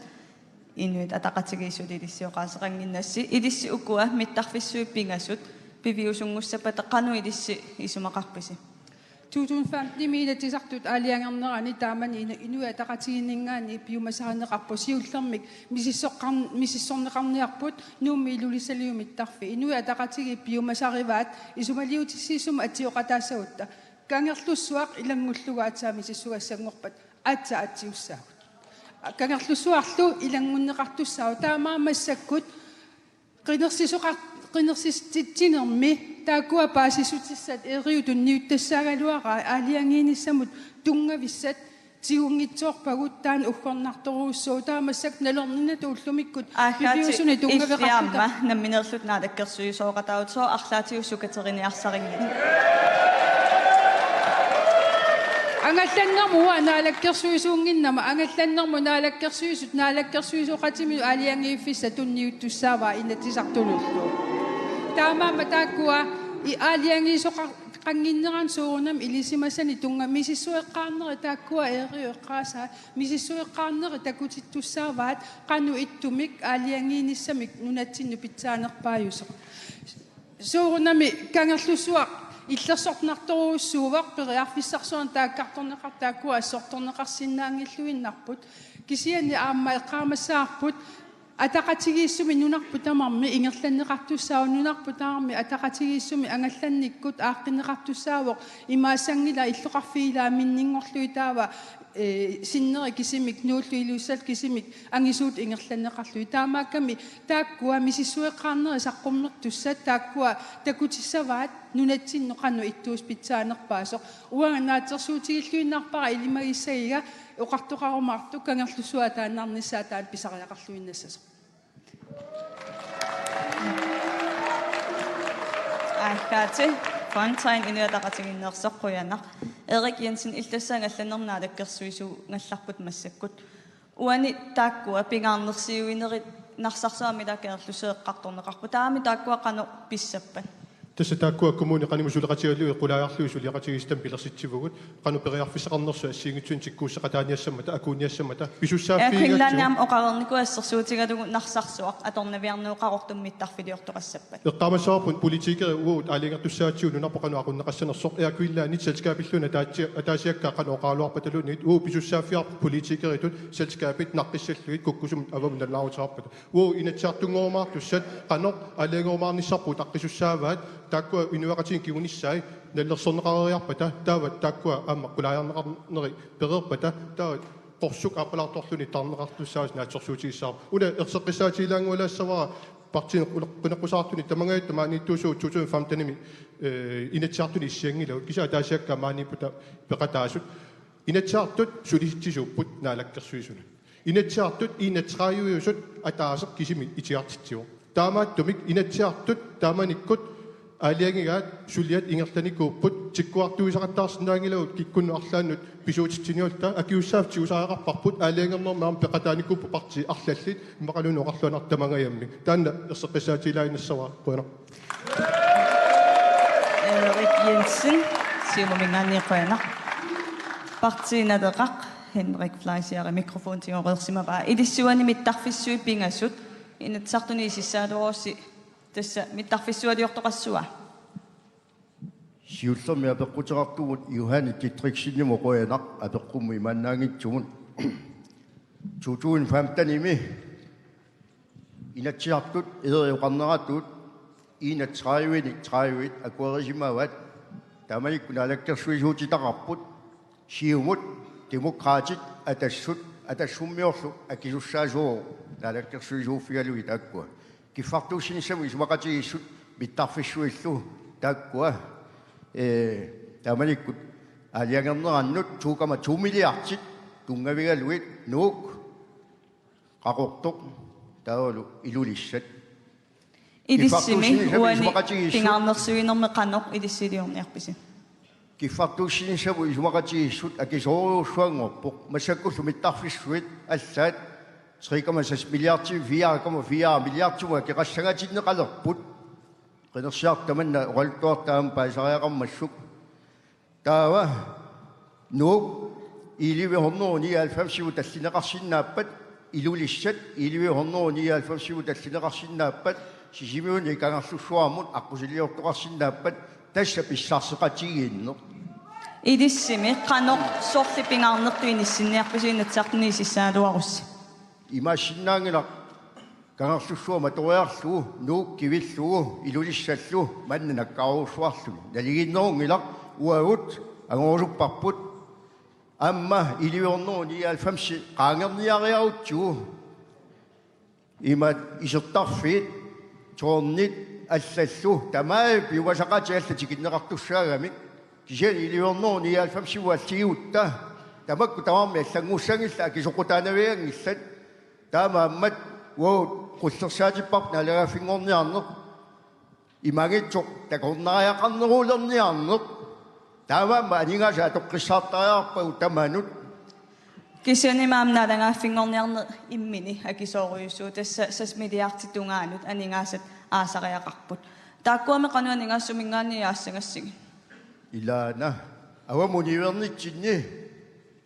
Inuit Ataqatigiissut ilissi oqaaseqannginnassi, ilissi ukua mittarfissuit pingasut piviusunngussappata qanoq ilissi isumaqarpisi? To tusind femten-imi Inatsisartut aalajangernerani taamani inu-, Inuit Ataqatigiinninngaanniit piumasarineqarpoq, siullermik misissoqqar-, misissorneqarniarput Nuummi Ilulissaliu mittarfik. Inuit Ataqatigiit piumasarivaat isumaliutissiissummik atsioqataassagutta. Kangerlussuaq ilanngullugu aatsaat misissugassanngorpat aatsaat atsiussaagut. Kangerlussuarlu ilanngunneqartussaavoq, taamaammat massakkut qinersisoqar-, qinersititsinermi taakkua paasissutissat Eeriup tunniuttassagaluaraa aalajangiinissamut tunngavissat tigunngitsoorpagut, taanna uggornartorujussuuvoq. Taava massakkut nalorninni ullumikkut piviusunik tunngaveqarpugut. Aamma nammineerluta naalakkersuisooqataavutit, sooq arlaatigut sukateriniarsarinngit? Angallannermut uanga naalakkersuisuunnginnama, angallannermut naalakkersuisut, naalakkersuisooqatiminut aalajangiiffissaq tunniuttussaavaa Inatsisartunullu. Taamaammat taakkua i-, aalajangiisoqa-, qannginnerani soorunami ilisimasani tunnga-, misissueqqaarnerit taakkua Eeriup eqqaasaa, misissueqqaarnerit takutittussaavaat qanoq ittumik aalajangiinissamik nunatsinnut pitsaanerpaajusoq. Soorunami Kangerlussuaq illersornartorujussuuvoq, periarfissarsuarnik taakkartorneqartut taakkua assortorneqarsinnaanngilluinnarput. Kisianni aamma eqqaamassavarput, ataqatigiissumik nunarput tamarmi ingerlanneqartussaavoq, nunarput tamarmi ataqatigiissumik angallannikkut aaqqinneqartussaavoq, imaassanngilaq illoqarfiit ilaa minninngorlugit, taava, ee, sinneri kisimik, Nuullu Ilulissat kisimik angisuut ingerlanneqarlugit. Taamaakkami taakkua misissueqqaarnerit saqqummertussat taakkua takutissavaat nunatsinnut qanoq ittuusoq pitsaanerpaasoq. Uanga naatsorsuutigilluinnarpara ilimagissagiga oqartoqarumaartoq Kangerlussuaq taannarnissaa taanna pisariaqarluinnassasoq. Aakkaati Fontain, Inuit Ataqatigiinneersoq, qujanaq. Erik Jensen, illit tassa angallannermut naalakkersuisuugallarput massakkut. Uani taakkua pingaarnersiuinerit Narsarsuarmi taakku Kangerlussuaq eqqartorneqarput. Taamami taakkua qanoq pissappat? Tassa taakkua kommunit qanimut suleqatigalugit qulaajarlugit suleqatigiissitanik pilersitsivugut. Qanoq periarfissaqarnersoq assigiinngitsunik tikkuusseqataaniassammata, akuunniassammata, pisussaaffigigatsigu. Air Greenlandimi oqareernikuuvoq assersuutigalugu Narsarsuaq atornaviarneq Qaqortumi mittarfiliortoqassappat. Eqqaamassavarput politikerit uagut aalajangertussaagatsigu nunarput qanoq aqunneqassanersoq, Air Greenlandit selskabilluni ataatsi-, ataasiakkaat qanoq oqaraluarpataluunniit, uagut pisussaaffigaarput politikeritut selskabit naqqissallugit kukkusumik avammut nalunaaruteqarpata. Uagut Inatsisartunngorumaartussat qanoq aalajangerumaarnissarput utaqqisussaavaat, taakkua inuiaqatigiinni kingunissaat nalilersorneqareeriarpata, taava taakkua aamma qulaajarneqarneri pereerpata, taava qorsuk aappalaartorluni tarneqartussaasut naatsorsuutigissavarput. Una erseqqissaatigilaanngualaassavara, partiinit qune-, qineqqusaartunik tamangajattut maaniittuusut to tusind femten-imi, eh, Inatsisartuni issianngilagut, kisianni ataasiakkaat maaniipputa peqataasut. Inatsisartut sulisitsisuupput Naalakkersuisunut. Inatsisartut enogtredive-usut ataaseq kisimi itigartitsivoq. Taamaattumik Inatsisartut taamanikkut aalajangigaat suliat ingerlanikuupput, tikkuartuisaqattaarsinnaanngilagut kikkunnut arlaannut pisuutitsiniarluta, akisussaaffiup tigusariaqarparput, aalajangernermi aamma peqataanikuupput partiit arlallit, immaqaluunniit oqarluarnartut tamangajammik. Taanna erseqqissaatigilaannassavara, qujanaq. Erik Jensen, Siumuminngaanniit, qujanaq. Partii Naleraq, Henrik Fleischer, mikrofoni tigoreersimavaa. Ilissi uani mittarfissuit pingasut, Inatsisartuni isissaaluarussi tassa mittarfissualiortoqassava? Siullermik apeqquteqartugut Johanne Didriksenimut qujanaq apeqqummut imaannaanngitsumut. To tusind femten-imi Inatsisartut Erik oqarneratut enogtredive-nik tredive akuerisimavaat. Taamanikkut naalakkersuisuutitaqarput, Siumut, Demokraatit, Atassut, Atassummiorlu akisussaasuuvoq naalakkersuisuuffigalugit taakkua. Kiffartuussinissamut isumaqatigiissut mittarfissuillu taakkua, ee, taamanikkut aalajangernerannut to komma to milliardit tunngavigalugit, Nuuk, Qaqortoq taavalu Ilulissat. Ilissimi kiffartuussinissamut uani isumaqatigiissut pingaarnersiuinermi qanoq ilissiliorniarpisi? Kiffartuussinissamut isumaqatigiissut akisoorujussuanngorpoq. Massakkullu mittarfissuit allaat tre komma seks milliardit fire komma fire milliardimut akeqassangatinneqalerput. Qinersiartut tamanna oqaluttuartaam paasisariaqarmassuk. Taava Nuuk elleve hundrede nioghalvfems-imut tallineqarsinnaappat, Ilulissat elleve hundrede nioghalvfemsimut tallineqarsinnaappat, Sisimiuni Kangerlussuarmut aqqusilliortoqarsinnaappat, tassa pissarseqatigiinneq. Ilissimi qanoq sorleq pingaarnertut inissinniarpisi Inatsisartuni isissagaluarussi? Imaassinnaanngilaq, Kangerlussuaq matoriarlugu, Nuuk kivillugu, Ilulissallu manna nakkarujussuarluni. Naligiinnerunngilaq, uagut angorusuppaput aamma elleve hundrede nioghalvfems qaangerniariarutsigu. Ima isertarfiit, tårnit allallu, tamaat piumasaqaatit allat tikinneqartussaagamik, kisianni elleve hundrede nioghalvfemsimut allatigut tamakku tamarmik allanngussanngillat, akisoqutaanavianngillat. Taamaammat uagut qullersaatipparput naalagaaffinngorniarneq. Imaanngitsoq takornariaqarnerulerniarneq. Taamaammat aningaasat atoqqissaartariaqarpagut tamanut. Kisianni aamma naalagaaffinngorniarneq immini akisoorujussuuvoq, tassa seks milliardit tungaanut aningaasat aasariaqarput. Taakkuami qanoq aningaasat suminngaanniit aassagassigit? Ilaana. Avammut niuernitsinni,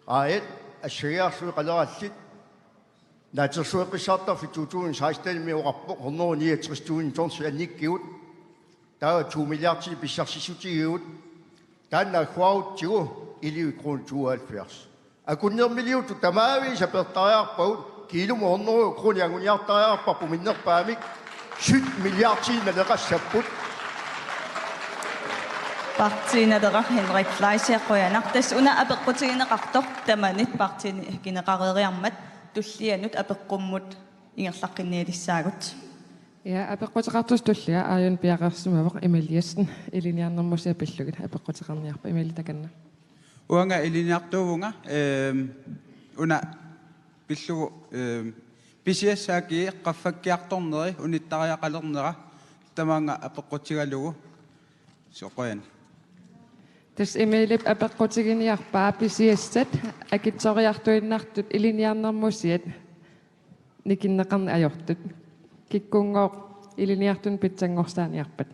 aajat assagiarsuit qalerallit, naatsorsueqqissaartarfik to tusind seksten-imi oqarpoq hundrede niogtres tusind tons annikkigut. Taava to milliardinik pissarsissutigigut. Taanna agguaarutsigu elleve kroner tooghalvfjerds. Akunnermiliutut tamaavisa peertariaqarpagut, kiilumut hundrede kroner anguniartariaqarparput minnerpaamik, sytten milliardinik naleqassapput. Partii Naleraq, Henrik Fleischer, qujanaq. Tassa una apeqqutigineqartoq tamanit partiini akineqareeriarmat, tullianut apeqqummut ingerlaqqinnialissaagut. Ja, apeqquteqartussat tulliat aajuna piareersimavoq. Emil Jessen, ilinniarnermusiat pillugit apeqquteqarniarpat. Emil, takanna. Uanga ilinniartuuvunga, ehm, una pillugu, ehm, pisiassat akii qaffakkiartorneri unittariaqalernera tamaanga apeqqutigalugu. Soorlu qujan. Tassa Emilip apeqqutiginiarpaa pisiassat akitsoriartuinnartut ilinniarnermusiat nikinneqarneq ajortut. Kikkunngooq ilinniartunut pitsanngorsaaniarpat?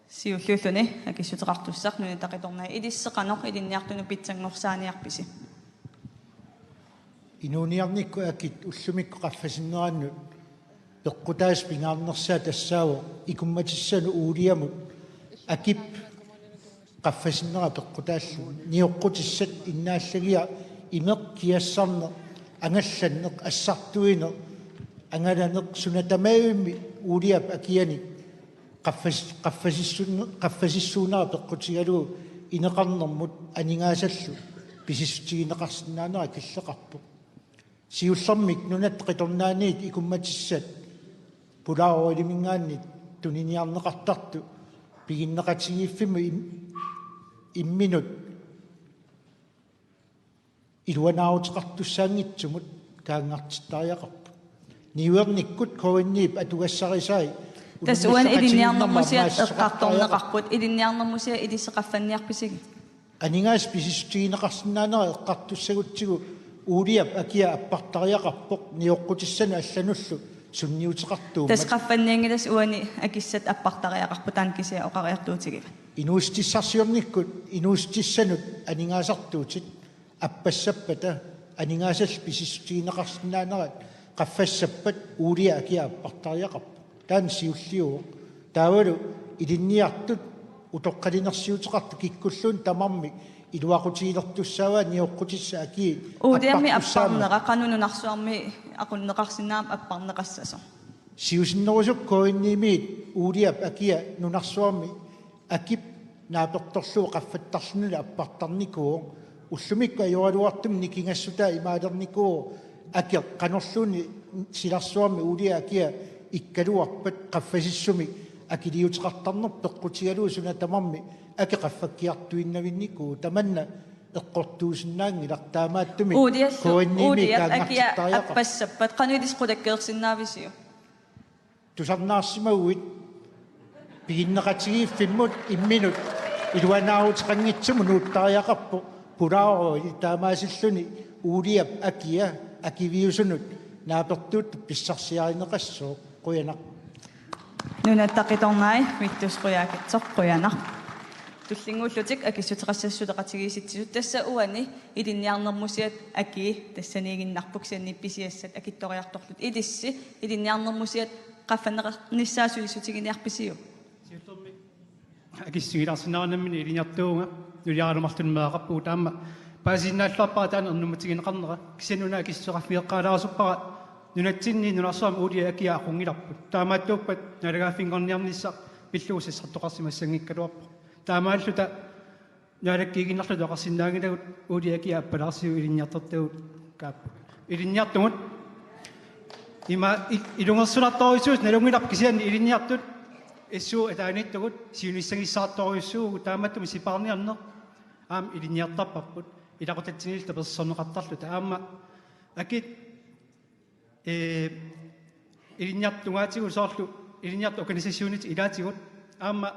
Siulliulluni akissuteqartussaq, Nunatta Qitornai, ilissi qanoq ilinniartunut pitsanngorsaaniarpisi? Inuuniarnikkut akit ullumikkut qaffasinnerannut peqqutaasut pingaarnersaat tassaavoq ikummatissanut uuliamut akip qaffasinnera peqqutaallugu. Nioqqutissat innaallagiaq imeq, kiassarneq, angallanneq, assartuineq, angalaneq, suna tamavimmi uuliap akianik qaffas-, qaffasissun-, qaffasissuunera peqqutigalugu ineqarnermut aningaasallu pisissutigineqarsinnaanera killeqarpoq. Siullermik Nunatta Qitornaaniit ikummatissat pulaaroilimingaanniit tuniniarneqartartut piginneqatigiiffimmut im-, imminut iluanaaruteqartussaanngitsumut kaanngartittariaqarput. Niuernikkut K N I-p atugassarisai Tassa uani ilinniarnermusiat eqqartorneqarput, ilinniarnermusiat ilissi qaffanniarpisigit? Aningaasat pisissutigineqarsinnaanera eqqartussagutsigu uuliap akia appartariaqarpoq nioqqutissanut allanullu sunniuteqartuummat. Tassa qaffannianngilassi, uani akissat appartariaqarput, taanna kisiat oqariartuutigivat. Inuussutissarsiornikkut inuussutissanut aningaasartuutit appassappata aningaasallu pisissutigineqarsinnaanerat qaffassappat uuliap akia appartariaqarpoq. Taanna siulliuvoq. Taavalu ilinniartut utoqqalinersiuteqartut kikkulluunniit tamarmik iluaqutigilertussaavaat nioqqutissat akii. Uuliammi appartussaammat. Apparnera qanoq nunarsuarmi aqunneqarsinnaammat apparneqassasoq? Siusinnerusukkut K N I-miit uuliap akia nunarsuarmi akip naapertorlugu qaffattarlunilu appartarnikuuvoq. Ullumikkut ajoraluartumik nikingassutaa imaalernikuuvoq akeq qanorluunniit silarsuarmi uuliap akia ikkaluarpat qaffasissumik akiliuteqartarnerput peqqutigalugu suna tamarmi aki qaffakkiartuinnavinnikuuvoq. Tamanna eqqortuusinnaanngilaq, taamaattumik uuliallu, K N I-miit uuliap akia kaanngartittariaqarpoq. Appassappat qanoq ilissi qulakkeersinnaavisiuk? Tusarnaarsimaguit piginneqatigiiffimmut imminut iluanaaruteqanngitsumut nuuttariaqarpoq pulaaroili, taamaasilluni uuliap akia akiviusunut naapertuuttut pissarsiarineqassooq. Qujanaq. Nunatta Qitornai, Vittus Qujaukitsoq, qujanaq. Tullinnguullutik akissuteqassapput suleqatigiissitsisut, tassa uani ilinniarnermusiat akii tassaniiginnarput, kisianni pisiassat akitsoriartorlutik. Ilissi ilinniarnermusiat qaffanneqarnissaat sulissutiginiarpisiuk? Siullermik akissigilaarsinnaanani ilinniartuuvunga, nuliaraluartumik meeraqarpugut, taama paasisinnaalluarpara taanna ernummatigineqarnera. Kisianni una akissuteqarfigeqqaalaarusuppara nunatsinni nunarsuarmi uulia akia aqunngilarput. Taamaattuuppat naalagaaffinngorniarnissaq pillugu sassartoqarsimassanngikkaluarpoq. Taamaalluta naalakkiiginnarluta oqarsinnaanngilagut uulia akia appalaarsiuk ilinniartortagut kaapput. Ilinniartugut ima i-, ilungersunartorujussuusoq nalunngilarput, kisianni ilinniartut S U ataaniittugut siunissagissaartorujussuuvugut, taamaattumik sipaarniarneq aamma ilinniartarparput ilaquttatsinillu tapersersorneqartarluta. Aamma akit, ee, ilinniartut tungaatigut, soorlu ilinniartut organisationitik ilaatigut aamma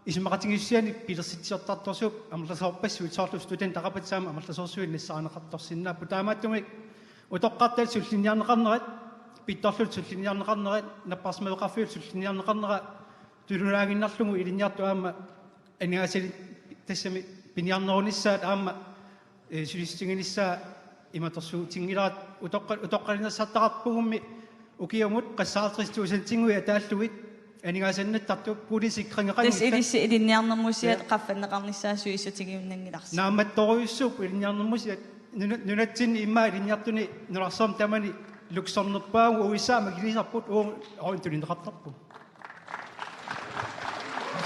isumaqatigiissusianik pilersitsisortartorsuupput amerlasoorpassuit, soorlu studentit, aqapatit aamma amerlasoorsuit nassaarineqartorsinnaapput. Taamaattumik utoqqartut sullinniarneqarnerat, pittorlutik sullinniarneqarnerat, napparsimmaveqarfiup sullinniarneqarnera tulunaaginnarlugu ilinniartut aamma aningaasaliit tassami piniarnerunissaat aamma, ee, sulissutiginissaa imatorsuutinngilaat. Utoqqa-, utoqqalinersaartaqarpugummi ukiumut qassaartris tuusantinnguit ataallugit aningaasanattartut boligsikringeqanngillat. Tassa ilissi ilinniarnermusiat, ja, qaffanneqarnissaat sulissutigiunnanngilarsi. Naammattorujussuupput ilinniarnermusiat. Nuna-, nunatsinni immaqa ilinniartuni nunarsuarmi tamani Luxembourg U S A makilisarput, uu, oin tunineqartarput.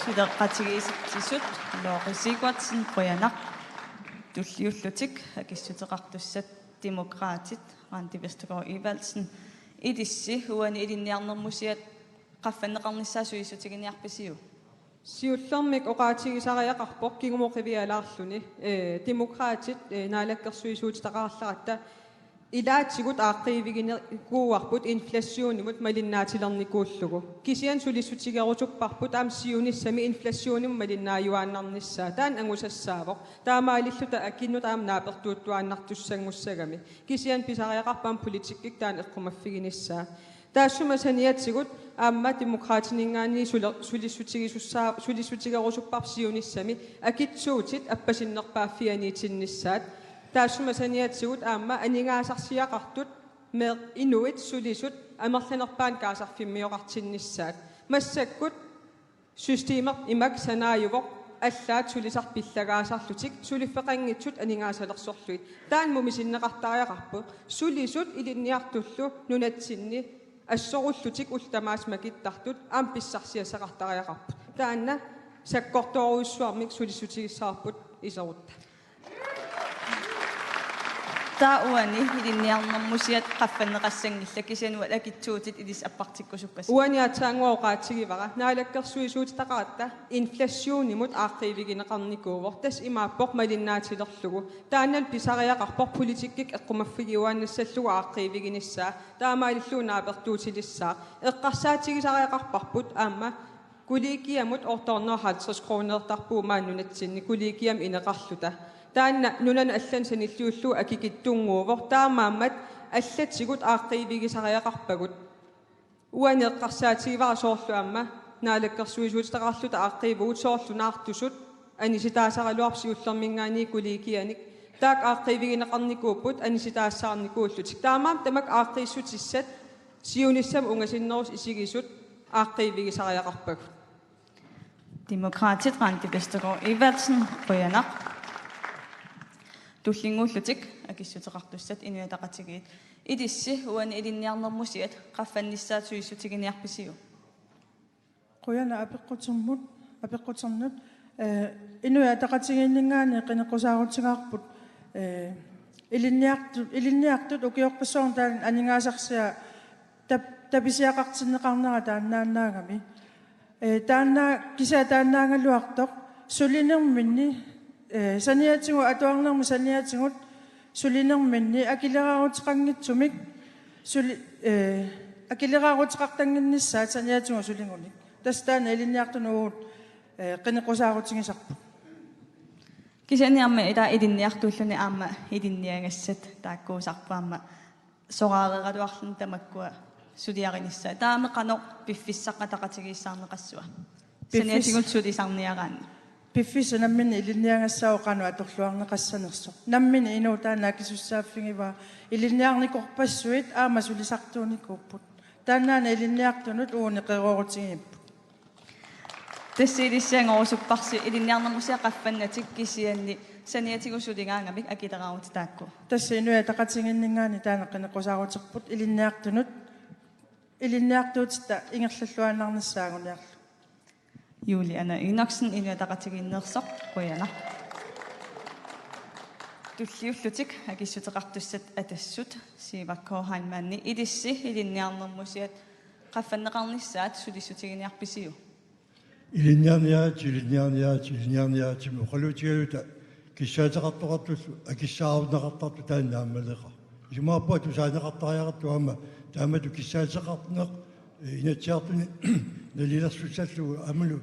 Suleqatigiissitsisut Lori Sigurdsen, qujanaq. Tulliullutik akissuteqartussat Demokraatit, Randi Vestergaard Evaldsen. Ilissi uani ilinniarnermusiat qaffanneqarnissaat sulissutiginiarpisiuk? Siullermik oqaatigisariaqarpoq kingumut qivialaarluni, ee, Demokraatit, ee, naalakkersuisuutitaqarallaratta ilaatigut aaqqiiviginikuuarput inflationimut malinnaatilernikuullugu. Kisianni sulissutigerusupparput aamma siunissami inflationimut malinnaajuaannarnissaa. Taanna angusassaavoq. Taamaalilluta akinnut aamma naapertuuttuaannartussanngussagami. Kisianni pisariaqarpoq aamma politikkikkut taanna eqqumaffiginissaa. Taassuma saniatigut aamma Demokraatininngaanniit sule-, sulissutigisussaa-, sulissutigerusupparput siunissami akitsuutit appasinnerpaaffianiitinnissaat. Taassuma saniatigut aamma aningaasarsiaqartut, meeqqat, inuit sulisut amerlanerpaat kaasarfimmioqartinnissaat. Massakkut systemerput imak sanaajuvoq, allaat sulisartut pillagaasarlutik suliffeqanngitsut aningaasalersorlugit. Taanna mumisinneqartariaqarpoq. Sulisut ilinniartullu nunatsinni assorullutik ullut tamaasa makittartut aamma pissarsiassaqartariaqarput. Taanna sakkortoorujussuarmik sulissutigissavarput iserutta. Taava uani ilinniarnermusiat qaffanneqassanngillat, kisianni uagut akitsuutit ilissi appartikkusuppassi. Uani aatsaannguaq oqaatigivara naalakkersuisuutitaqaratta inflationimut aaqqiivigineqarnikuuvoq. Tassa imaappoq malinnaatilerlugu. Taannalu pisariaqarpoq politikkikkut eqqumaffigiuaannassallugu aaqqiiviginissaa. Taamaalillugu naapertuutilissaaq. Eqqarsaatigisariaqarparput aamma kollegiamut otte hundrede og halvtreds kronertarpugut maani nunatsinni kollegiami ineqarluta. Taanna nunanut allanut sanilliullugu akikitsunnguuvoq, taamaammat allatigut aaqqiivigisariaqarpagut. Uani eqqarsaatigivara soorlu aamma naalakkersuisuutitaqarluta aaqqiivugut, soorlu naartusut anisitaasaraluarput siullerminngaanniit kollegianik. Taakku aaqqiivigineqarnikuupput anisitaassaarnikuullutik. Taamaammat tamakku aaqqiissutissat siunissami ungasinnerusoq isigisut aaqqiivigisariaqarpagut. Demokraatit, Randi Vestergaard Evaldsen, qujanaq. Tullinnguullutik akissuteqartussat Inuit Ataqatigiit. Ilissi uani ilinniarnermusiat qaffannissaat sulissutiginiarpisiuk? Qujanaq apeqqutinnut, apeqqutinnut, ee, Inuit Ataqatigiinninngaanniit qineqqusaarutigaarput, ee, ilinniartut, ilinniartut ukiorpassuarni taanna aningaasarsiaq tap-, tapisiaqartinneqarnera taannaannaagami. Ee, taanna kisianni taannaagaluartoq sulinerminni, ee, saniatigut, atuarnermut saniatigut sulinerminni akileraaruteqanngitsumik suli-, ee, akileraaruteqartannginnissaat saniatigut suligunik. Tassa taanna ilinniartunut uagut, ee, qineqqusaarutigisarput. Kisianni aamma ila ilinniartuulluni aamma ilinniagassat taakkuusarput aamma soraareeraluarluni tamakkua suliarinissaat. Taava qanoq piffissaq ataqatigiissaarneqassava? Piffis- Saniatigut sulisarniaraanni. Piffissaq nammineq ilinniagassaavoq qanoq atorluarneqassanersoq. Nammineq inuup taanna akisussaaffigivaa, ilinniarnikorpassuit aamma sulisartuunikuupput. Taannaana ilinniartunut uuni qeroorutigiipput. Tassa ilissi angorusupparsi ilinniarnermusiat qaffannatik kisianni saniatigut suligaangamik akileraarutit taakku. Tassa Inuit Ataqatigiinninngaanniit taanna qineqqusaaruterput ilinniartunut, ilinniartuutitta ingerlalluinnarnissaa anguniarlugu. Julie Anna Enoksen, Inuit Ataqatigiinneersoq, qujanaq. Tulliullutik akissuteqartussat Atassut, Sivak K. Heilmann, ilissi ilinniarnermusiat qaffanneqarnissaat sulissutiginiarpisiuk? Ilinniarniaritsi, ilinniarniaritsi, ilinniarniaritsi, oqaluutigaluta kissaateqartoqartullu akissaaruneqartartut taanna aamma aleqaaq. Isumaqarpunga tusaaneqartariaqartoq aamma taamatut kissaateqarneq, eh, Inatsisartuni nalilersussallugu aammalu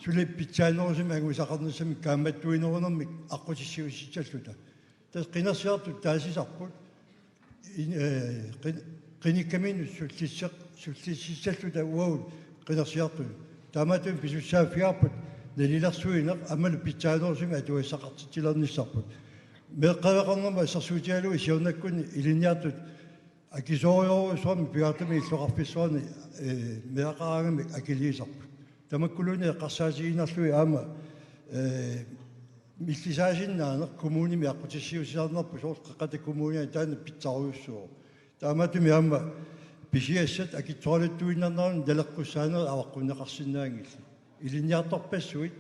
suli pitsaanerusumik angusaqarnissamik kaammattuinerunermik aqqutissiuussalluta. Tassa qinersisartut taasisarput. In-, eh, qin-, qinikkaminnut sullisseq-, sullississalluta uagut qinersisartut. Taamaattumik pisussaaffigaarput nalilersuineq aammalu pitsaanerusumik atugassaqartitsilernissarput. Meeqqeriveqarnermut assersuutigalugu siornakkunni ilinniartut akisoorujussuarmik pigaartumik illoqarfissuarni, eh, meeraqaraangamik akiliisarput. Tamakkuluunniit eqqarsaatigiinnarlugit aamma, eh, millisaasinnaaneq kommunimi aqqutissiuussisarnerput, soorlu Qeqqata Kommuniani taanna pitsarujussuuvoq. Taamaattumik aamma pisiassat akitsoraluttuinnarnerannut naleqqussaanerit avaqqunneqarsinnaanngillat. Ilinniartorpassuit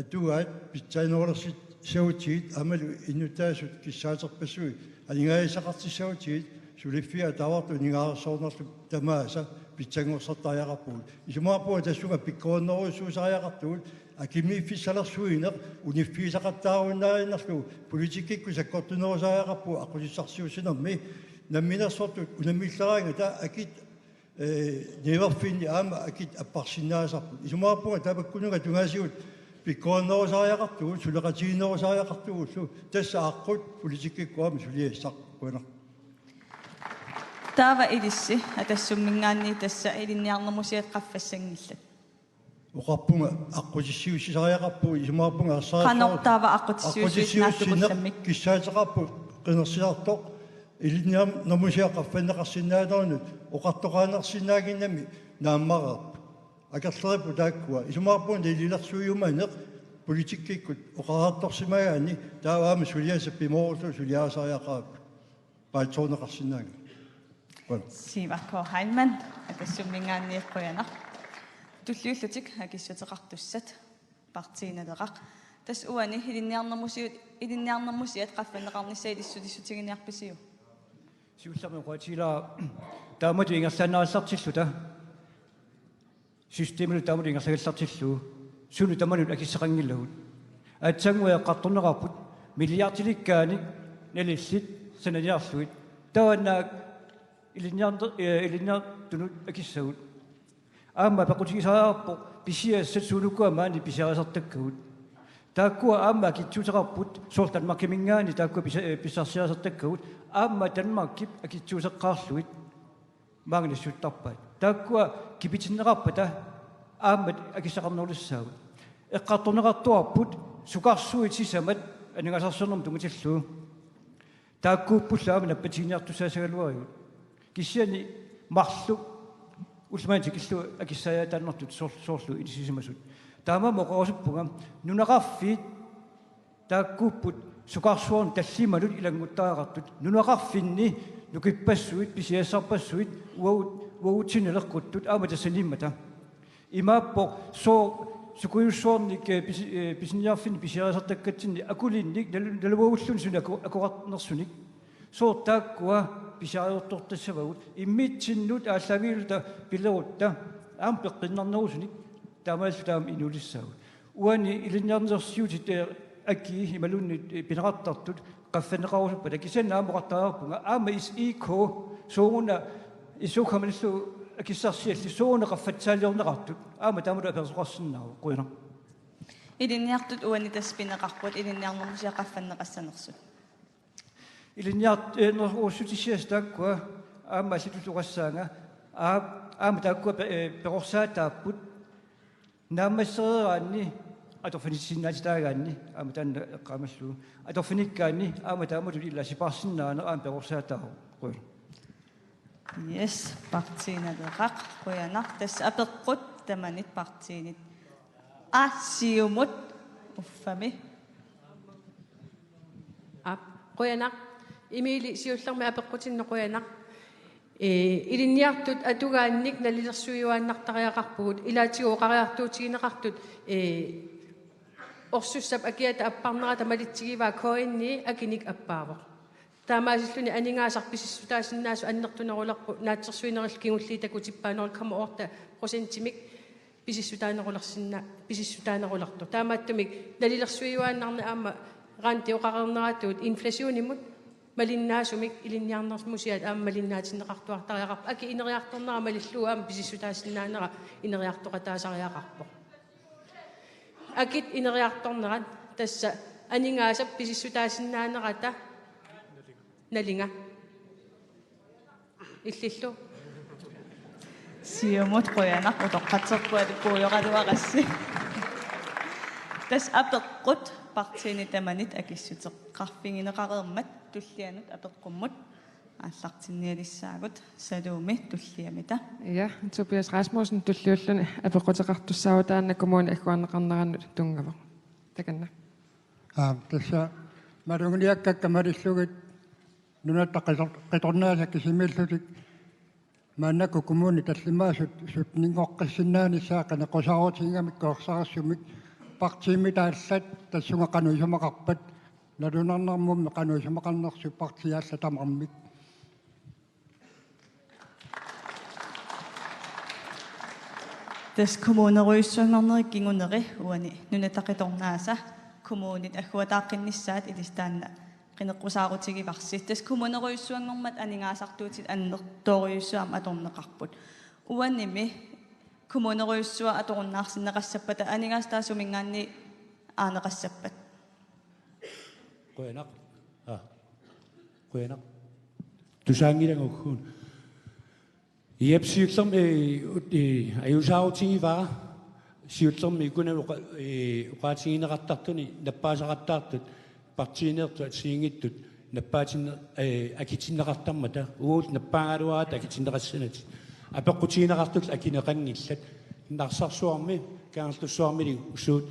atugaat pitsaanerulersissagutsigit aammalu innuttaasut kissaaterpassuit aningaasaqartissagutsigit suliffiit ataavartut uningaareersoornarlutik tamaasa pitsanngorsartariaqarpugut. Isumaqarpunga tassunga pikkorinnerujussuusariaqartugut, akimiiffissilersuineq uniffigisaqattaarunnaarinnarlugu politikkikkut sakkortunerusariaqarpugut aqqutissarsiuussinermi. Namminersortut unammilleraangata akit, eh, niuerfinni aamma akit apparsinnaasarput. Isumaqarpunga tamakkununnga tungaasigut pikkorinnerusariaqartugut, suleqatigiinnerusariaqartugullu, tassa aaqqut politikkikkut aamma suliassaq. Qujanaq. Taava ilissi Atassumminngaanniit tassa ilinniarnermusiat qaffassanngillat. Oqarpunga aqqutissiuussisariaqarpugut, isumaqarpunga arsaarsuarut. Qanoq taava aqqutissiuussineq aqqutissiuussineq naatsukullammik? Kissaateqarput qinersisartoq ilinniarnermusiaq qaffanneqarsinnaanerannut oqartoqarsinnaannginnami naammareerput. Akerleripput taakkua. Isumaqarpunga nalilersuiumaneq politikkikkut oqariartorsimagaanni taava aamma suliassat pimoorullugu suliarisariaqarparput. Paatsoorneqarsinnaanngilaq. Qujanaq. Sivak K. Heilmann, Atassumminngaanniit qujanaq. Tulliullutik akissuteqartussat, Partii Naleraq. Tassa uani ilinniarnermusiat, ilinniarnermusiat qaffanneqarnissaat ilissi sulissutiginiarpisiuk? Siullermik oqaatigilaarpara taamatut ingerlaannarallartilluta. Systemillu taamatut ingerlagallartillugu. Sunut tamanut akissaqanngilagut. Aatsaannguaq eqqartorneqarput milliardilikkaanik nalillit sananiarlugit. Taanna ilinniarnde-, eh, ilinniartunut akissagut. Aamma peqqutigisariaqarpoq pisiassat suunuku maani pisiarisartakkagut. Taakkua aamma akitsuuteqarput, soorlu Danmarkiminngaanniit taakkua pisa-, eh, pissarsiarisartakkagut. Aamma Danmarkip akitsuuteqqaarlugit maanga nassuttarpaat. Taakkua kipitinneqarpata aamma akissaqarnerulissaagut. Eqqartorneqartuarput sukarsuit sisamat aningaasarsiornermut tunngatillugu. Taakkuuppullu aamma nappatiginiartussaassagaluarigut. Kisianni marluk ullumikkut tikillugu akissaajaataannartut soor-, soorlu inissisimasut. Taamaammat oqarusuppunga nunaqarfiit taakkuupput sukarsuarnut tallimanut ilannguttariaqartut. Nunaqarfinni nukippassuit, pisiassarpassuit, uagut-, uagutsinnut naleqquttut, aamma tassaniimmata. Imaappoq sooq sukujussuarnik, eh, pisi-, eh, pisiniarfinni pisiarisartakkatsinni akulinnik nalu-, naluagulluni sunik aku-, akorarnersunik. Sooq taakkua pisiariortortassavagut immitsinnut aallaavigaluta pilerutta aamma peqqinnarnerusunik, taamaalilluta aamma inuulissaagut. Uani ilinniarnersiutit, eh, akii imaluunniit, eh, pineqartartut qaffanneqarusuppata, kisianni aamma oqartariaqarpunga aamma S I K, sooruna S O K-mut akissarsiallit sooruna qaffatsaaliorneqartut, aamma taamatut apereersoqarsinnaavoq. Qujanaq. Ilinniartut uani tassa pineqarput ilinniarnermusiat qaffanneqassanersut. Ilinniart-, eh, -nerussutissaasa taakkua aamma allutullu oqassaanga, aa-, aamma taakkua pe-, eh, perorsaataapput. Naammassereeraanni Atorfinissisinnaatitaagaanni aamma taanna eqqaamallugu. Atorfinikkaanni aamma taamatut ilaa sipaarsinnaaneq aamma perorsaataavoq. Qujan. Yes, Partii Naleraq, qujanaq. Tassa apeqqut tamanit partiinit. Aa, Siumut, uffami. Aap, qujanaq. Emilie, siullermik apeqqutinnut qujanaq. Ee, ilinniartut atugaannik nalilersuijuaannartariaqarpugut, ilaatigut oqariartuutigineqartut, ee, orsussap akiata apparnerata malitsigivaa K N I akinik appaavoq. Taamaasilluni aningaasaq pisissutaasinnaasut annertunerulerput naatsorsuinerillu kingulliit takutippaa nul komma otte procentimik pisissutaanerulersinna-, pisissutaanerulertoq. Taamaattumik nalilersuijuaannarneq aamma Randi oqareerneratut inflationimut malinnaasumik ilinniarnermusiat aamma malinnaatinneqartuartariaqarpoq. Aki ineriartornera malillugu aamma pisissutaasinnaanera ineriartoqataasariaqarpoq. Akit ineriartornerat tassa aningaasap pisissutaasinnaanerata nalinga. Illillu. Siumut qujanaq, utoqqatserput puigoraluarassi. Tassa apeqqut partiinit tamanit akissuteqarfigineqareermat tullianut apeqqummut aallartinnialissaagut. Saluumi tulliamita. Ja, Tobias Rasmussen, tulliulluni apeqquteqartussaavoq taanna kommuni agguarneqarnerannut tunngavoq. Takanna. Aa, tassa maluginiakkakka malillugit nunatta qitor-, qitornaasa kisimiillutik maannakkut kommunit tallimaasut sytteninngortissinnaanissaat qineqqusaarutigigamikku ersarissumik partiimit allat tassunga qanoq isumaqarpat, nalunarnermummi qanoq isumaqarnersut partiit allat tamarmik. Tassa kommunerujussuanngorneri kinguneri uani Nunatta Qitornaasa kommunit agguataaqqinnissaat ilissi taanna qineqqusaarutigivarsi. Tassa kommunerujussuanngormat aningaasartuutit annertoorujussuit aamma atorneqarput. Uanimi kommunerujussuaq atorunnaarsinneqassappata aningaasat taava suminngaanniit aaneqassappat? Qujanaq. Aa. Qujanaq. Tusaanngilanga ugguuna. Iap siullermik, ee, ut-, ee, ajuusaarutigivaat siullermik ikunani oqa-, ee, oqaatigineqartartuni nappaasaqattaartut partiineertut assigiinngitsut nappaatinne-, ee, akitinneqartarmata uagut nappaagaluaratta akitinneqassanatik. Apeqqutigineqartut akineqanngillat. Narsarsuarmi, Kangerlussuarmilu usuut.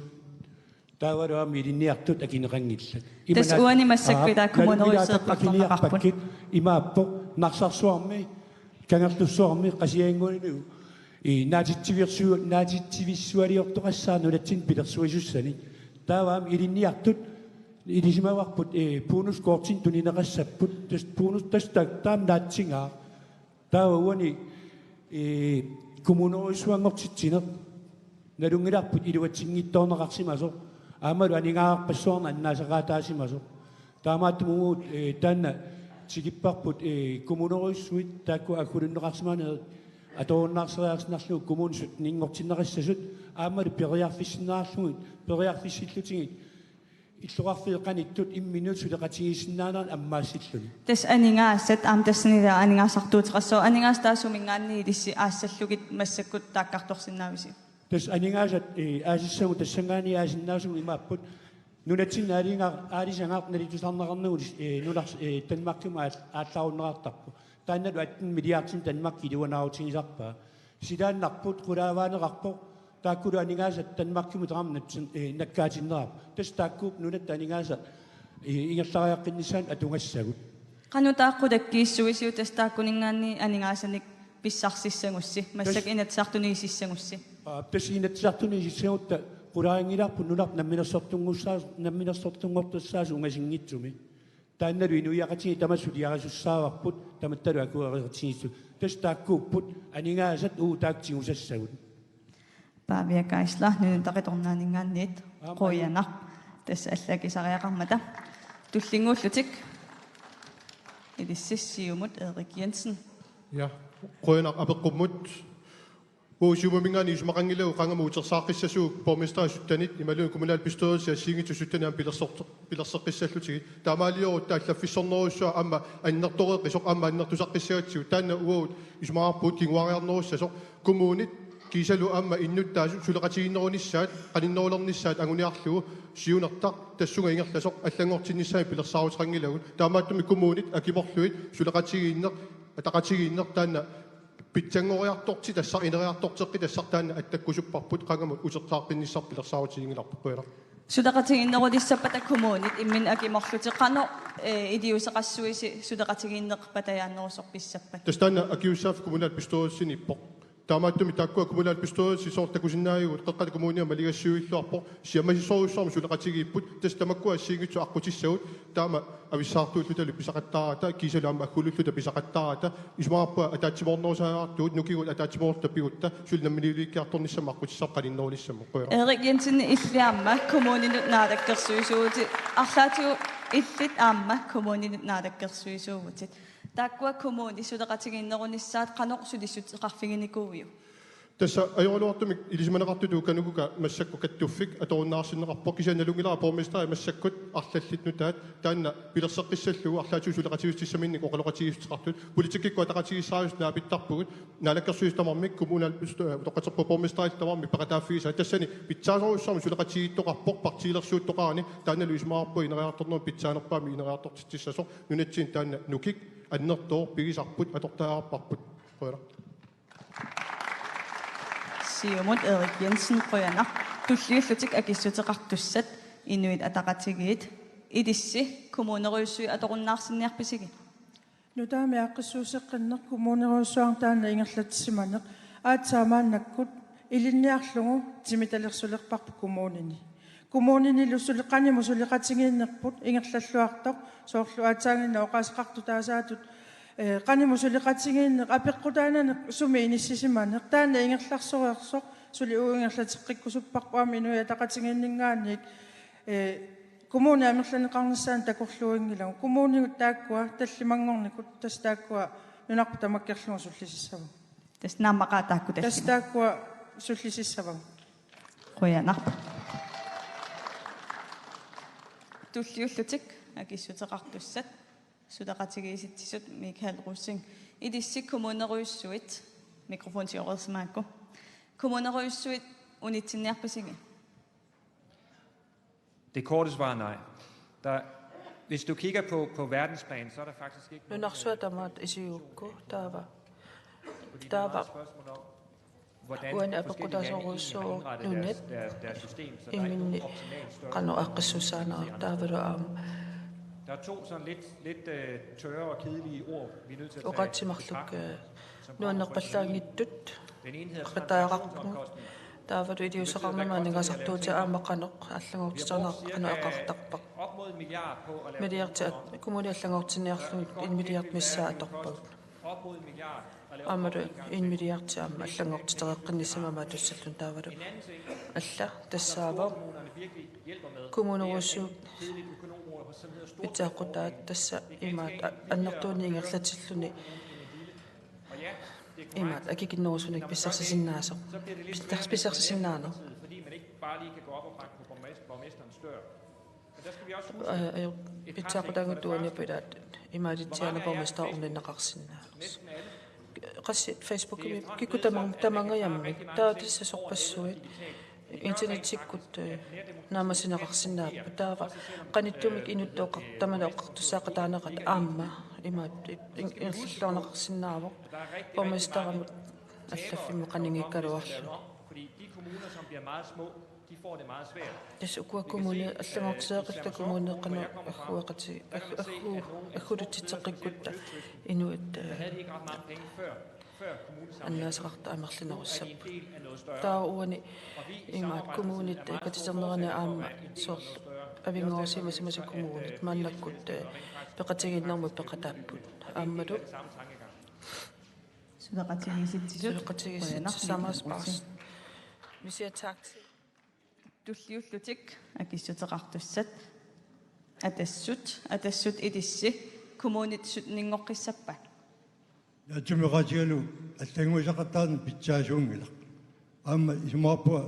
Taavalu aamma ilinniartut akineqanngillat. Ima tassa naat-, uani massakkut aa, ila kommunerujussuit nalunngilaatat akiniarpakkit imaappoq Narsarsuarmi, Kangerlussuarmi, Qasigiannguanilu. Ii, naatitsivisu-, naatitsivissualiortoqassaaq nunatsinni pilersuisussanik. Taava aamma ilinniartut ilisimavarput, ee, bonuskortinik tunineqassapput, tassa bonus tassa ta-, taama naatsinngaaq. Taava uani, ee, kommunerujussuanngortitsineq nalunngilarput iluatsinngitsoorneqarsimasoq. Aammalu aningaasarpassuarnik annaasaqaataasimasoq. Taamaattumik uagut, ee, taanna tikipparput, ee, kommunerujussuit taakku aggulunneqarsimanerit atorunnaarseriarsinnarlugu kommunit sytteninngortinneqassasut aammalu periarfissinneqarlugit, periarfissillutigit illoqarfiit qanittut imminnut suleqatigiissinnaanerat ammaassilluni. Tassa aningaasat aamma tassanilu aningaasartuuteqassaaq, aningaasat taava suminngaanniit ilissi aassallugit massakkut taakkartorsinnaavisi? Tassa aningaasat, ee, aasissagut tassanngaanniit aasinnaasavut imaapput: nunatsinni aalisaga-, aalisagaq nalitusarneqarnagu, ee, nunars-, ee, Danmarkimut aal-, aallarunneqartarpoq. Taannalu atten milliardinik Danmark iluanaarutigisarpaa. Silaannarput qulaavaaneqarpoq, taakkulu aningaasat Danmarkimut tamarmik natsin-, ee, nakkaatinneqarput. Tassa taakkuupput nunatta aningaasat, ee, ingerlariaqqinnissaannut atugassagut. Qanoq taava qulakkiissavisiuk tassa taakkuninngaanniit aningaasanik pissarsissagussi, massakkut tassa Inatsisartuni isissagussi? Aa, tassa Inatsisartuni isissagutta qulaarinngilarput nunarput namminersortunngussaa-, namminersortunngortussaasoq ungasinngitsumi. Taannalu inuiaqatigiit tamassi suliarisussaavarput, tamattalu akueriartigisut. Tassa taakkuupput aningaasat uagut taakku tigusassagut. Pavia Geisler, Nunatta Qitornaaninngaanniit. Aamma. Qujanaq. Tassa allat akisariaqarmata. Tullinnguullutik. Ilissi Siumut Erik Jensen. Ja, qujanaq apeqqummut. Uagut Siumuminngaanniit isumaqanngilagut qangamut utersaaqqissasugut borgmesterip syttenit imaluunniit kommunalbestyrelsip assigiinngitsut syttenit aamma pilersort-, pilerseqqissallutigit. Taamaaliorutta allaffissornerujussuaq aamma annertoreqisoq aamma annertusaqqissagatsigu. Taanna uagut isumaqarpugut kinguariarnerussasoq. Kommunit Kiisalu aamma innuttaasut suleqatigiinnerunissaat qaninnerulernissaat anguniarlugu siunertaq tassunga ingerlasoq allanngortinnissamik pilersaaruteqanngilagut. Taamaattumik kommunit akimorlugit suleqatigiinneq ataqatigiinneq taanna pitsanngoriartortitassaq ineriartorteqqitassaq taanna attakkusupparput, qangamut utertaaqqinnissaa pilersaarutiginngilarput. Qujanaq. Suleqatigiinnerulissappata kommunit imminut akimorlutit qanoq, eh, iliuuseqassuisi suleqatigiinneq patajaannerusoq pissappat? Tassa taanna akisussaaffiup kommunalbestyrelsiniippoq. Taamaattumik taakkua kommunalbestyrelsi soorlu takusinnaagigut Qeqqata Kommunia maligassiuilluarpoq, siammarissorujussuarmik suleqatigiipput, tassa tamakkua assigiinngitsut aqqutissagut, taama avissaartuullutalu pisaqattaarata, kiisalu aamma aggululluta pisaqattaarata, isumaqarpunga ataatsimoornerusariaqartugut, nukigut ataatsimoorluta pigutta, suli namminiilivikkiartornissamut aqqutissaq qaninnerulissamut. Qujanaq. Erik Jensen, illit aamma kommuninut naalakkersuisuuvutit, arlaatigut illit aamma kommuninut naalakkersuisuuvutit. Taakkua kommunit suleqatigiinnerunissaat qanoq sulissuteqarfiginikuuiuk? Tassa ajoraluartumik ilisimaneqartutut uka uku massakkut kattuffik atorunnaarsinneqarpoq, kisianni nalunngilara borgmesteri massakkut arlallit nutaat taanna pilerseqqissallugu arlaatigut suleqatigiissutissaminnik oqaloqatigiissuteqartut. Politikkikkut ataqatigiissaarissut naapittarpugut, naalakkersuisut tamarmik, kommunalbestyrelse, utoqqatserput borgmesterillu tamarmik peqataaffigisaat. Tassani pitsaasorujussuarmik suleqatigiittoqarpoq partiilersuuttoqarani, taannalu isumaqarpunga ineriartornerup pitsaanerpaamik ineriartortitsissasoq, nunatsinni taanna nukik annertooq pigisarput atortariaqarparput. Qujanaq. Siumut Erik Jensen, qujanaq. Tulliullutik akissuteqartussat, Inuit Ataqatigiit, ilissi kommunerujussuit atorunnaarsinniarpisigit? Nutaamik aaqqissuusseqqinneq, kommunerujussuarnik taanna ingerlatsisimaneq, aatsaat maannakkut ilinniarlugu timitalersulerparput kommunini. Kommuninilu suli-, qanimut suleqatigiinnerput ingerlalluartoq, soorlu aatsaannguaq oqaaseqartoq taasaatut, eh, qanimut suleqatigiinneq apeqqutaanani sumi inissisimaneq, taanna ingerlarsoreersoq suli uagut ingerlateqqikkusupparput, aamma Inuit Ataqatigiinninngaanniit, eh, kommuni amerlaneqarnissaanut takorluuinngilagut. Kommuninut taakkua tallimanngornikkut, tassa taakkua nunarput tamakkerlugu sullisissavagut. Tassa naammaqaaq taakku tallimat. Tassa taakkua sullisissavagut. Qujanaq. Tulliullutik akissuteqartussat, suleqatigiissitsisut Michael Rosing, ilissi kommunerujussuit, mikrofon siooreersimaakku, kommunerujussuit unitsinniarpisigit? Det korte svar er nej. Der, hvis du kigger på, på verdensplan, så er der faktisk ikke noget, der Nunarsuaq tamaat isigigukku, taava. Taava. Uani apeqqutaasorujussuuvoq nunat imminni qanoq aaqqissuussaanerat, taavalu aamma. Der er to sådan lidt, lidt, øh, tørre og kedelige ord, vi er nødt til at tage i betragtning, øh, nuannerpallaanngitsut qitaaqqaarpugut, taavalu iliuuseqarnermut aningaasartuutit aamma qanoq allanngortitsineq qanoq eqqartortarpa. Milliardi at-, kommuni allanngortinniarlugu en milliard missaa atorpagut. Aammalu en milliardi aamma allanngortitereqqinnissamut aamma atussalluni, taavalu alla tassaavoq kommunerujussuit pitsaaqqutaat, tassa imaat a-, annertuunik ingerlatilluni imaat akikinnerusunik pissarsisinnaasoq. Pissars-, pissarsisinnaaneq. Aa, aa, pitsaaqutaanngitsoq uaniippoq ilaat imaalitsiaana borgmesteri unninneqarsinnaasoq. Qassit Facebookimi kikkut tamang-, tamangajammik. Taava tassa sorpassuit internettikkut, eh, naammassineqarsinnaapput. Taava qanittumik inuttut oqar-, tamanit oqartussaaqataanerat aamma imaat in-, ingerlalluarneqarsinnaavoq borgmesterimut allaffimmut qanigiikkaluarlugu. Tassa ukua kommunit allanngortiseeqqilluta kommuneeqqanut agguaqati-, aggu-, aggu-, aggulutsitseqqikkutta inuit, eh, annaasaqartut amerlanerussapput. Taava uani imaat kommunit katiternerani aamma soorlu Avinngooq, Siumut, Simassamit kommunit maannakkut, eh, peqatigiinnermut peqataapput. Aammalu suleqatigiissitsisut. Suleqatigiissitsisut. Qujanaq, Samaspars. Vi siger tak til. Tulliullutik akissuteqartussat. Atassut, Atassut ilissi kommunit sytteninngorpasippat? Naatsumik oqaatigalugu allannguisaqartarneq pitsaasuunngilaq. Aamma isumaqarpunga,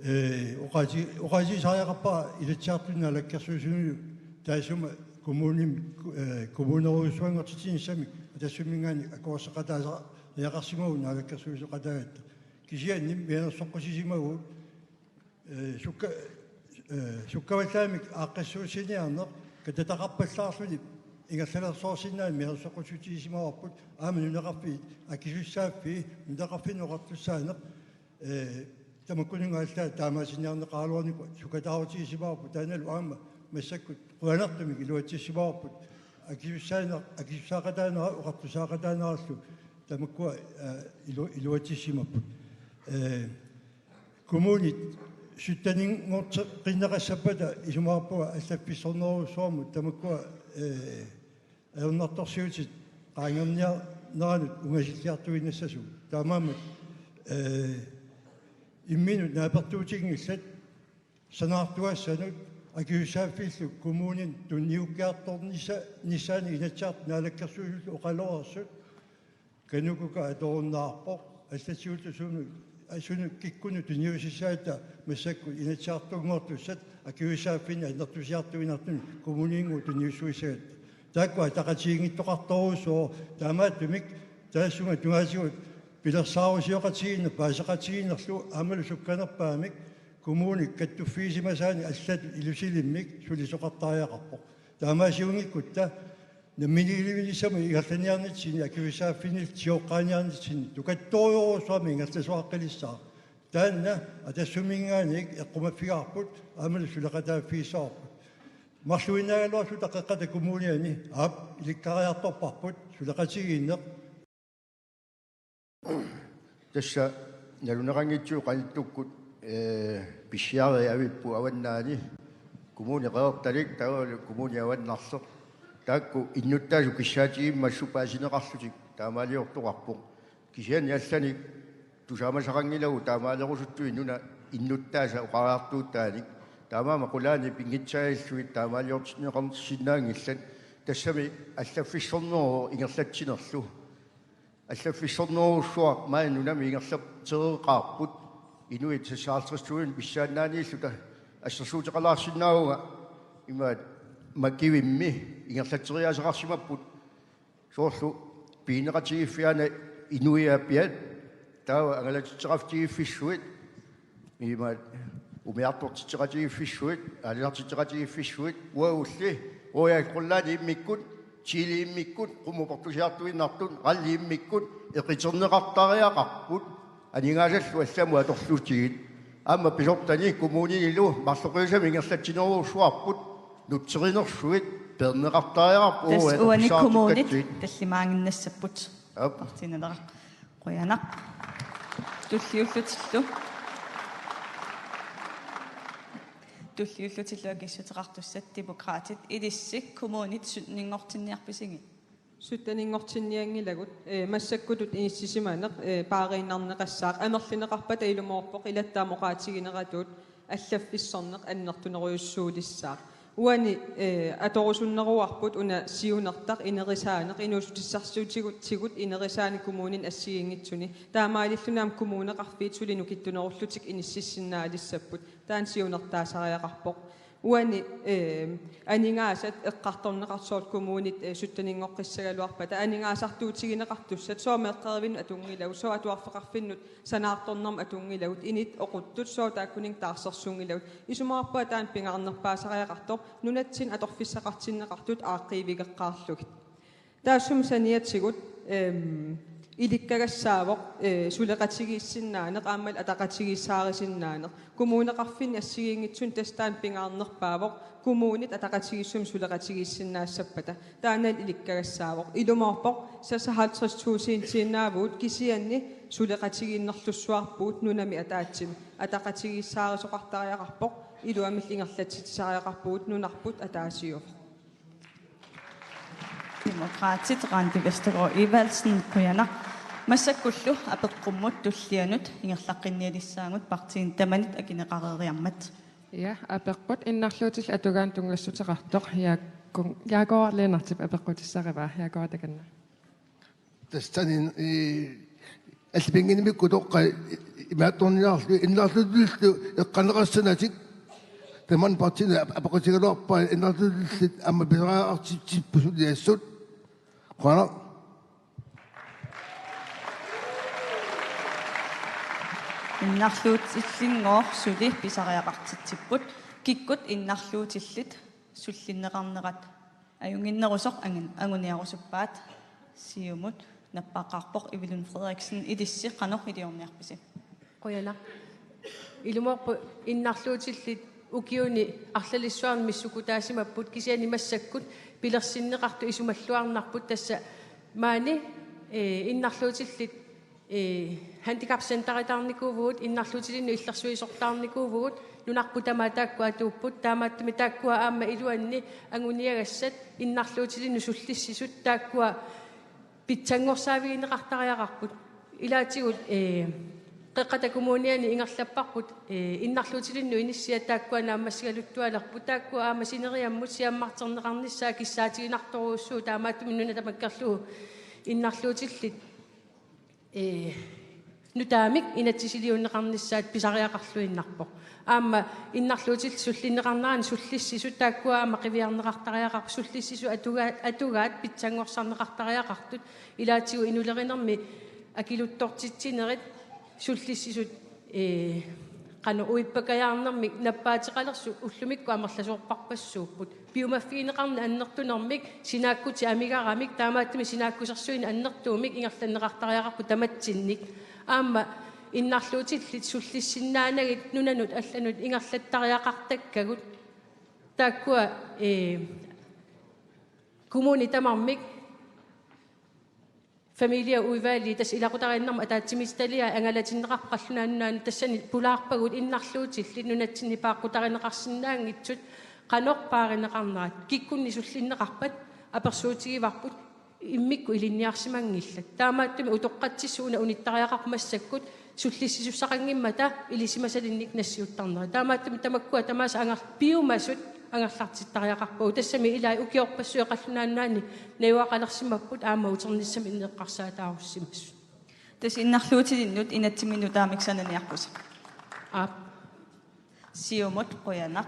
ee, oqaati-, oqaasisariaqarpara Inatsisartuni Naalakkersuisuni taassuma kommunimi, ee, kommunerujussuanngortitsinissamik Atassuminngaanniit akuerseqataasariaqarsimavoq naalakkersuisoqataagatta. Kisianni mianersoqqusisimavugut, ee, sukka-, ee, sukkavallaamik aaqqissuussiniarneq katataqarpallaarluni ingerlalersoorsinnaanera mianersoqqussutsigisimavarput, aamma nunaqarfiit akisussaaffii, nunaqarfinni oqartussaaneq, ee, tamakkununnga allaat taamaasiniarneqaraluarnikut sukataarutigisimavoq, taannalu aamma massakkut qujanartumik iluatsissimavarput, akisussaaneq, akisussaaqataanerat oqartussaaqataanerallu tamakkua, ee, ilu-, iluatsissimapput. Ee, kommunit sytteninngorteqqinneqassappata isumaqarpunga allaffissornerujussuarmut tamakkua, ee, ajornartorsiutit qaangerniarneranut ungasilliartuinnassasugut. Taamaammat, ee, imminut naapertuutinngillat, sanaartugassanut akisussaaffiillu kommuninut tunniukkiartornissa-, -nissaanut Inatsisartut Naalakkersuisullu oqaloreersut. KANUKOKA atorunnaarpoq, allatsigullu sunut, sunut kikkunnut tunniussissagutsigu massakkut Inatsisartunngortussat akisussaaffinni annertusiartuinnartunut kommuninut tunniussuissagatta. Taakku ataqatigiinngittoqartorujussuuvoq, taamaattumik taassunga tungaatigut pilersaarusioqatigiinneq paaseqatigiinnerlu aammalu sukkanerpaamik kommunit kattuffigisimasaanik allatut ilusilimmik sulisoqartariaqarpoq. Taamaasiunngikkutta namminiilivinnissamut ingerlanniarnitsinni akisussaaffinnillu sioqqaaniarnitsinni tukattorujussuarmik ingerlasoqaqqilissaaq. Taanna Atassumminngaanniit eqqumaffigaarput aammalu suleqataaffigissavarput. Marluinnaagaluarluta Qeqqata Kommuniani, aap, ilikkariartorparput suleqatigiinneq. Tassa naluneqanngitsugut qanittukkut, ee, pissiarii avippoq avannaani, Kommune Qeqertalik taavalu Kommune Avannarleq. Taakku innuttaasut kissaatigimmassuk paasineqarlutik taamaaliortoqarpoq. Kisianni allanik tusaamasaqanngilagut taamaalerusuttunik nunap innuttaasa oqariartuutaanik. Taamaammat qulaani pinngitsaagillugit taamaaliortinneqarsinnaanngillat. Tassami allaffissorneruvoq ingerlatsinerlu. Allaffissornerujussuaq maani nunami ingerlatereerparput. Inuit seksoghalvtreds tusind pissaannaaniilluta assersuuteqalaarsinnaavunga, imaat, makivimmi ingerlatseriaaseqarsimapput. Soorlu pigineqatigiiffiani inuiaappiat, taava angalatitseqatigiiffissuit, imaat, umiartortitseqatigiiffissuit, aalisartitseqatigiiffissuit, uagulli Royal Greenlandip immikkut, Chilip immikkut, qummut portusiartuinnartut, RAL-ip immikkut eqiterneqartariaqarput, aningaasallu allamut atorlutigit. Aamma pisortani kommuninilu marloqiusamik ingerlatsinerujussuarput, nutserinersuit peerneqartariaqarput. Tassa uani kommunit tallimaaginnassapput. Aap. Partiinnaleqaq. Qujanaq. Tulliullutillu. Tulliullutillu akissuteqartussat Demokraatit, ilissi kommunit sytteninngortinniarpisigit? Sytteninngortinnianngilagut, ee, massakkutut inissisimaneq, ee, paariinnarneqassaaq, amerlineqarpata ilumoorpoq ilattaammi oqaatigineratut allaffissorneq annertunerujussuulissaaq. Uani, ee, atorusunneruarput una siunertaq inerisaaneq inuussutissarsiutigut, tigut inerisaaneq kommunini assigiinngitsuni. Taamaalilluni aamma kommuneqarfiit suli nukittunerullutik inississinnaalissapput. Taanna siunertaasariaqarpoq. Uani, ee, aningaasat eqqartorneqartut soorlu kommunit, ee, sytteninngortissigaluarpata aningaasartuutigineqartussat, sooq meeqqerivinnut atunngilagut, sooq atuarfeqarfinnut sanaartornermut atunngilagut, init oquttut, sooq taakkuninnga taarsersunngilagut. Isumaqarpunga taanna pingaarnerpaasariaqartoq, nunatsinni atorfissaqartinneqartut aaqqiivigeqqaarlugit. Taassuma saniatigut, em, ilikkagassaapput, ee, suleqatigiissinnaaneq aammalu ataqatigiissaarisinnaaneq. Kommuneqarfinni assigiinngitsuni tassa taanna pingaarnerpaavoq, kommunit ataqatigiissumik suleqatigiissinnaassappata. Taanna ilikkagassaapput. Ilumoorpoq seksoghalvtreds tusindiinnaavugut, kisianni suleqatigiinnerlussuarpugut nunami ataatsimi. Ataqatigiissaarisoqartariaqarpoq, iluamillu ingerlatsitsisariaqarpugut, nunarput ataasiuvoq. Demokraatit, Randi Vestergaard Evaldsen, qujanaq. Massakkullu apeqqummut tullianut ingerlaqqinnialissaagut partiinit tamanit akineqareeriarmat. Ja, apeqqut innarluutillit atugaanni tunngassuteqartoq Jaakko-, Jaakko Lennartip apeqqutissarivaa, Jaakko takanna. Tassani, ee, allipinnginnikkut utoqqaat imaattorniarlugit innarluutillit eqqaaneqassanatik tamanna partiinit ap-, apeqqutigigaluarpaa innarluutillit aamma pisariaqartitsipput suliassut. Qujanaq. Innarluutillinngooq suli pisariaqartitsipput, kikkut innarluutillit sullinneqarnerat ajunnginnerusoq angin-, anguniarusuppaat. Siumut nappaaqqaarpoq Ivi Lund Frederiksen, ilissi qanoq iliorniarpisi? Qujanaq. Ilumoorpoq innarluutillit ukiuni arlalissuarni missukkutaasimapput, kisianni massakkut pilersinneqartut isumalluarnarput, tassa maani, ee, innarluutillit, ee, handicapcenteritaarnikuuvugut, innarluutilinnut illersuisortaarnikuuvugut, nunarput tamaat taakku atuupput, taamaattumik taakkua aamma iluanni anguniagassat innarluutilinnut sullissisut taakkua pitsanngorsaavigineqartariaqarput. Ilaatigut, ee, Qeqqata Kommuniani ingerlapparput, ee, innarluutilinnut inissiat taakkua naammassigaluttualerput, taakkua aamma sineriammut siammarterneqarnissaat kissaatiginartorujussuuvoq, taamaattumik nuna tamakkerlugu innarluutillit, ee, nutaamik inatsisiliunneqarnissaat pisariaqarluinnarpoq. Aamma innarluutillit sullinneqarneranni sullissisut taakkua aamma qiviarneqartariaqarput, sullissisut atuga-, atugaat pitsanngorsarneqartariaqartut, ilaatigut inulerinermi akiluttortitsinerit sullissisut, ee, qanoq uippakajaarnermik nappaateqalersut ullumikkut amerlasoorpassuupput. Piumaffigineqarneq annertunermik, sinaakkutit amigaramik, taamaattumik sinaakkusersuineq annertuumik ingerlanneqartariaqarput tamatsinnik. Aamma innarluutillit sullissinnaanagit nunanut allanut ingerlattariaqartakkagut. Taakkua, ee, kommunit tamarmik familieudvalgi, tassa ilaqutariinnermi ataatsimiititaliai, angalatinneqarput qallunaat nunaannut, tassani pulaarpagut innarluutillit nunatsinni paaqqutarineqarsinnaanngitsut qanoq paarineqarnerat, kikkunni sullinneqarpat apersuutigivarput, immikkut ilinniarsimanngillat. Taamaattumik utoqqatsissut una unittariaqarpoq massakkut sullissisussaqanngimmata ilisimasalinnik nassiuttarnerat. Taamaattumik tamakkua tamaasa angar-, piumasut angerlartittariaqarpagut. Tassami ilai ukiorpassuit qallunaat nunaanni najugaqalersimapput, aamma uternissamik eqqarsaataarussimasut. Tassa innarluutilinnut inatsimmik nutaamik sananiarpusi? Aap. Siumut qujanaq.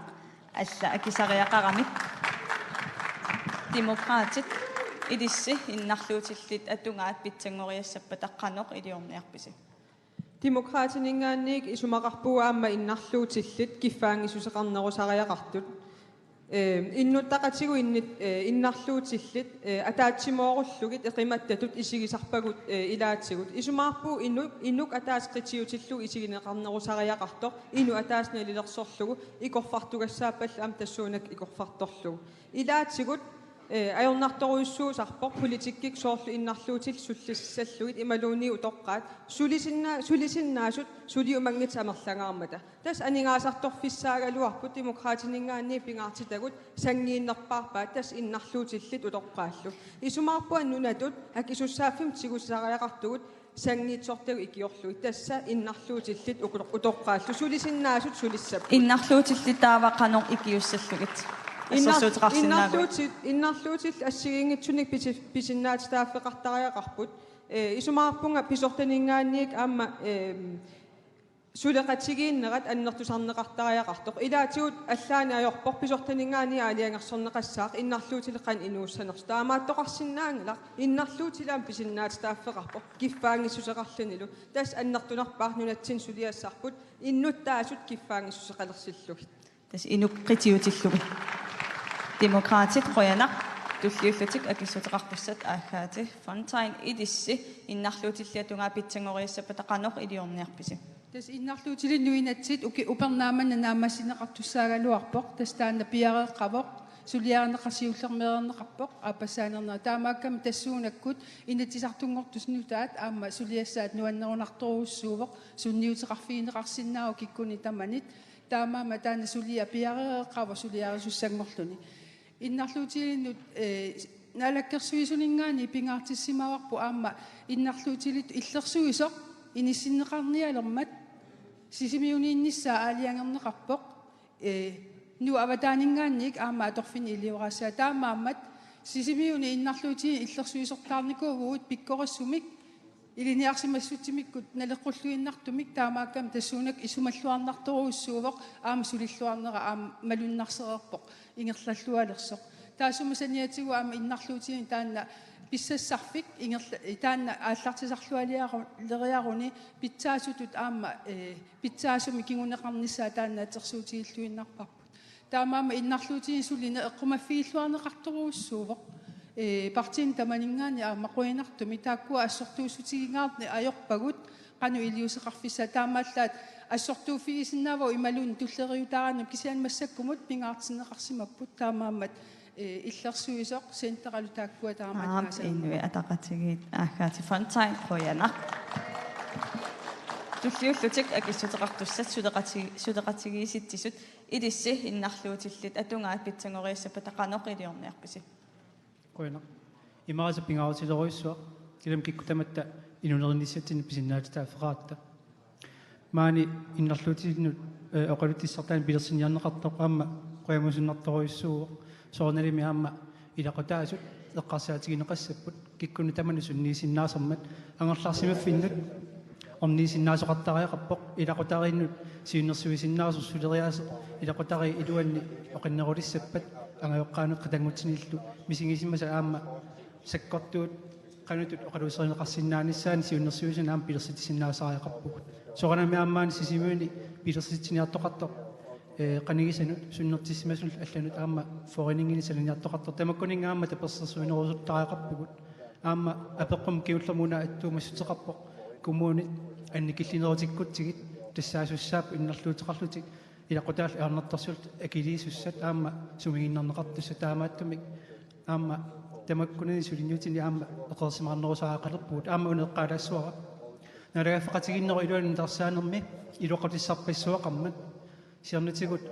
Alla akisariaqaramik. Demokraatit, ilissi innarluutillit atugaat pitsanngoriassappata qanoq iliorniarpisi? Demokraatininngaanniit isumaqarpugut aamma innarluutillit kiffaanngissuseqarnerusariaqartut. Ee, innuttaqatigut innit-, ee, innarluutillit, ee, ataatsimoorullugit eqimattatut isigisarpagut, ee, ilaatigut. Isumaqarpugut inuk, inuk ataaseq qitiutillugu isigineqarnerusariaqartoq, inuk ataaseq nalilersorlugu, ikorfartugassaappallu aamma tassuunakkut ikorfartorlugu. Ilaatigut, ee, ajornartorujussuusarpoq politikkikkut soorlu innarluutillit sullissallugit imaluunniit utoqqaat sulisinna-, sulisinnaasut suliumanngitsut amerlangaarmata. Tassa aningaasartorfissaagaluarpoq, Demokraatininngaanniit pingaartitagut sanngiinnerpaarpaat, tassa innarluutillit utoqqaallu. Isumaqarpunga nunatut akisussaaffimmik tigusisariaqartugut sanngiitsortagut ikiorlugit, tassa innarluutillit uku-, utoqqaallu, sulisinnaasut sulissapput. Innarluutillit taava qanoq ikiussallugit? Innar-, assersuuteqarsinnaaguit. Innarluutit-, innarluutillit assigiinngitsunik pisi-, pisinnaatitaaffeqartariaqarput. Ee, isumaqarpunga pisortaninngaanniit aamma, ee, suleqatigiinnerat annertusarneqartariaqartoq. Ilaatigut allaani ajorpoq pisortaninngaanniit aalajangersorneqassaaq innarluutillit qanoq inuussanersut. Taamaattoqarsinnaanngilaq, innarluutillit aamma pisinnaatitaaffeqarpoq kiffaanngissuseqarlunilu. Tassa annertunerpaaq nunatsinni suliassarput innuttaasut kiffaanngissuseqalersillugit. Tassa inuk qitiutillugit. Demokraatit, qujanaq. Tulliullutik akissuteqarpussat Agathe Fontain, ilissi innarluutillit atugaat pitsanngoriassappata qanoq iliorniarpisi? Tassa innarluutilinnut inatsit uki-, upernaaq manna naammassineqartussaagaluarpoq, tassa taanna piareeqqavoq, suliarineqartoq siullermeerneqarpoq, aappassaanerna. Taamaakkami tassuunakkut Inatsisartunngortut nutaat aamma suliassaat nuannerunartorujussuuvoq, sunniuteqarfigineqarsinnaavoq kikkunnit tamanit. Taamaammat taanna suliaq piareeqqavoq suliarisussanngorluni. Innarluutilinnut, ee, Naalakkersuisuninngaanniit pingaartissimavarput aamma innarluutilittut illersuisoq inissinneqarnialermat Sisimiuniinnissaa aalajangerneqarpoq, ee, Nuup avataaninngaanniit aamma atorfinni iliorassaat. Taamaammat Sisimiuni innarluutilinnut illersuisortaarnikuuvugut pikkorissumik ilinniarsimassutsimikkut naleqqulluinnartumik, taamaakkami tassuunakkut isumalluarnartorujussuuvoq, aamma sulilluarnera aamma malunnarsereerpoq ingerlallualersoq. Taassuma saniatigut aamma innarluutilinnut taanna Pissassarfik ingerla-, taanna aallartisarlualeriaruni pitsaasutut aamma, eh, pitsaasumik kinguneqarnissaa taanna assersuutigilluinnarparput. Taamaammat innarluutini sulineq eqqumaffigilluarneqartorujussuuvoq. Eh, partiini tamaninngaanniit aamma qujanartumik taakkua assortuussutigingaarneq ajorpagut qanoq iliuuseqarfissaat taamaallaat assortuuffigisinnaavagut imaluunniit tulleriiutaaraanni kisianni massakkumut pingaartinneqarsimapput taamaammat eh, illersuisoq centeralu taakkua taamaannaasarput. Aap, Inuit Ataqatigiit Aagaati Fontain qujanaq. Tulliullutik akissuteqartussat suleqati-, suleqatigiissitsisut ilissi innarluutillit atugaat pitsanngoriassappata qanoq iliorniarpisi? Qujanaq. Imarisaq pingaarutilerujussuaq. Kisianni kikkut tamatta inuunernissatsinnut pisinnaatitaaffeqaratta. Maani innarluutilinnut, eh, oqaluttuassartaani pilersiniarneqartoq aamma qujamasunnartorujussuuvoq. Soorunalimi aamma ilaqutaasut eqqarsaatigineqassapput kikkunnut tamanut sunniisinnaasarmat angerlarsimaffinnut orniisinnaasoqartariaqarpoq ilaqutariinnut siunnersuisinnaasoq suleriaaseq ilaqutariit iluanni oqinnerulissappat angajoqqaanut qatanngutsinillu misigisimasat aamma sakkortuut qanoq ittut oqaluuserineqarsinnaanissaanut siunnersuisunut aamma pilersitsisinnaasaariaqarpugut. Soorunami aamma maani Sisimiuni pilersitsiniartoqartoq, eh, qanigisanut sunnertissimasunut allanut aamma foreninginik sananiartoqartoq tamakkuninnga aamma tapersersuinerusuttariaqarpugut. Aamma apeqqummi kingullermi una attuumassuteqarpoq kommunit annikillinerutikkutsigit tassaasussaap innarluuteqarlutik ilaqutaallu ajornartorsiullutik akiliisussat aamma sumiginnarneqartussat taamaattumik aamma tamakkunani suliniutini aamma eqeersimaarnerusariaqalerpugut aamma una eqqaalaassavara. Naalagaaffeqatigiinnerup iluani tarsaanermi iluaqutissarpassuaqarmat siornatigut,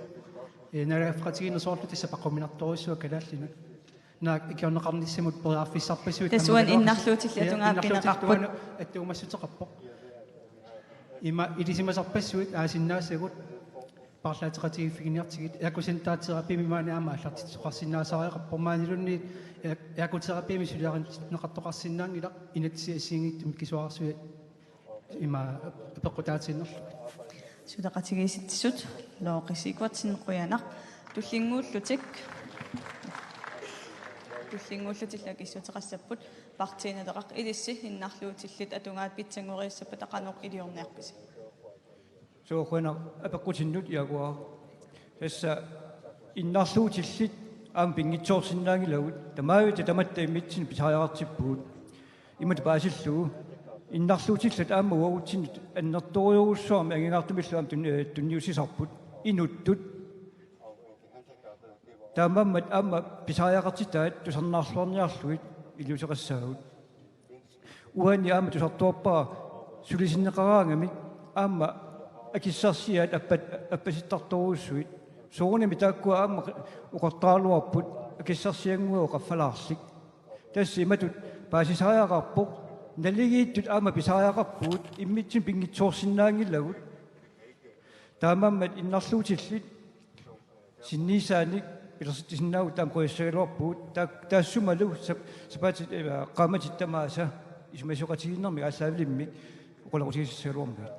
eh, naalagaaffeqatigiinneq soorlu tassa paquminartorujussuaq kalaallinut. Naak ikiorneqarnissamut periarfissarpassuit. Tassa uani aamma innarluutillit, ja, atugaat innarluutillit pineqarput. Uani attuumassuteqarpoq. Ima ilisimasarpassuit aasinnaasagut paarlaateqatigiiffiginiartigit akusenterterapimi maani aamma aallartittoqarsinnaasariaqarpoq maaniluunniit, eh, akuterapimi suliarineqartoqarsinnaanngilaq inatsisit assigiinngitsumik kisuaarsuit ima apeqqutaatiinnarlugit. Suleqatigiissitsisut Looqi Siegfriedsen qujanaq. Tullinnguullutik. Tullinnguullutillu akissuteqassapput Partii Naleraq ilissi innarluutillit atugaat pitsanngoriassappata qanoq iliorniarpisi? Suu qujanaq apeqqutinnut Jaguar. Tassa innarluutillit aamma pinngitsoorsinnaanngilagut tamaavitta tamatta immitsinnut pisariaqartippugut. Imatut paasillugu innarluutillit aamma uagutsinnut annertoorujussuarmik angingaartumillu aamma tun-, eh, tunniussisarput inuttut. Taamaammat aamma pisariaqartitaat tusarnaarluarniarlugit iliuuseqassaagut. Uani aamma tusartuarpara sulisinneqaraangamik aamma akissarsiaat appat-, appasittartorujussuit. Soorunami taakkua aamma oqartaraluarput akissarsiannguagut qaffalaarlik. Tassa imatut paasisariaqarpoq, naligiittut aamma pisariaqarpugut immitsinnut pinngitsoorsinnaanngilagut. Taamaammat innarluutillit sinniisaanik pilersitsisinnaavugut taama qujassagaluarpugut. Taa-, taassumalu sap-, sapaatit, eh, qaammatit tamaasa isumasioqatigiinnermik aallaavilimmik oqaloqatigisassagaluarmagit.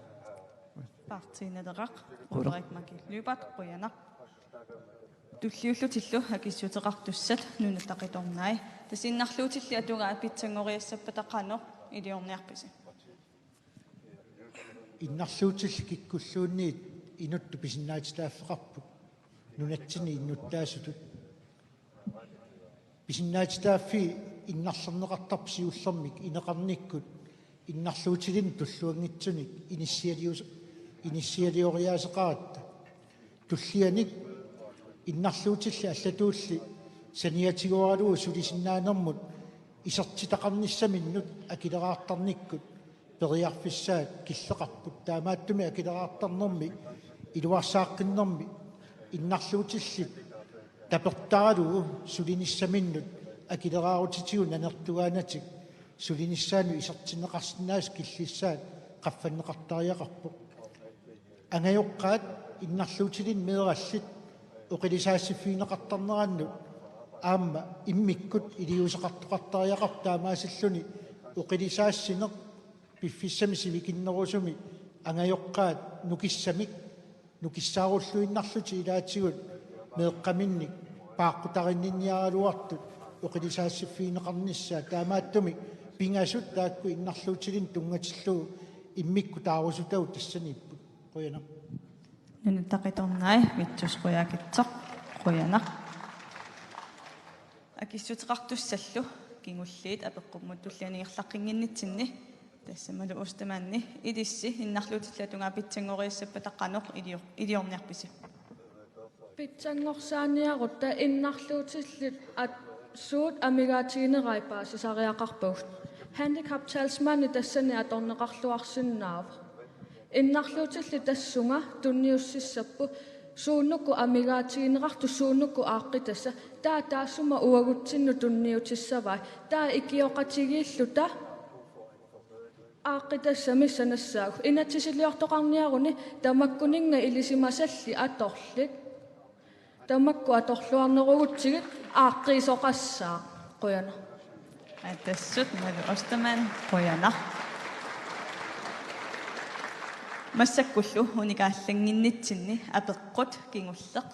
Partii Naleraq, Ulrik Maki Lyberth, qujanaq. Tulliullutillu akissuteqartussat Nunatta Qitornai. Tassa innarluutillit atugaat pitsanngoriassappata qanoq iliorniarpisi? Innarluutillit kikkulluunniit inuttut pisinnaatitaaffeqarput nunatsinni innuttaasutut. Pisinnaatitaaffii innarlerneqartarput siullermik ineqarnikkut innarluutilinnut tulluanngitsunik inissialius-, inissialioriaaseqaratta. Tullianik innarluutillit allatuulli saniatigooralugu sulisinnaanermut isertitaqarnissaminnut akileraartarnikkut periarfissaat killeqarput. Taamaattumik akileraartarnermi iluarsaaqqinnermi innarluutillit tapertaralugu sulinissaminnut akileraarutitigut nanertugaanatik sulinissaannut isertinneqarsinnaasut killissaat qaffanneqartariaqarpoq. Angajoqqaat innarluutilinnut meeraallit oqilisaassiffigineqartarnerannut aamma immikkut iliuuseqartoqartariaqarpoq taamaasilluni oqilisaassineq piffissami sivikinnerusumi angajoqqaat nukissamik nukissaarulluinnarlutik ilaatigut meeqqaminnik paaqqutarinninniaraluartut oqilisaassiffigineqarnissaa, taamaattumik pingasut taakku innarluutilinnut tunngatillugu immikkut taarusutagut tassaniipput. Qujanaq. Nunatta Qitornai, Vittus Qujaukitsoq, qujanaq. Akissuteqartussallu kingulliit apeqqummut tulliani ingerlaqqinnginnitsinni, tassamalu Ostermanni, ilissi innarluutillit atugaappata pitsanngoriassappata qanoq ilio-, iliorniarpisi? Pitsanngorsaaniarutta innarluutillit at-, suut amigaatiginerai paasisariaqarpagut. Handicaptalsmandi tassani atorneqarluarsinnaavoq. Innarluutillit tassunga tunniussissapput suunuku amigaatigineqartut, suunuku aaqqitassat. Taava taassuma uagutsinnut tunniutissavai. Taava ikioqatigiilluta aaqqitassamik sanassaagut. Inatsisiliortoqarniaruni tamakkuninnga ilisimasallit atorlugit. Tamakku atorluarnerugutsigit aaqqiisoqassaaq. Qujanaq. Aa, tassa Malu Ostermann, qujanaq. Massakkullu unikaallannginnitsinni apeqqut kingulleq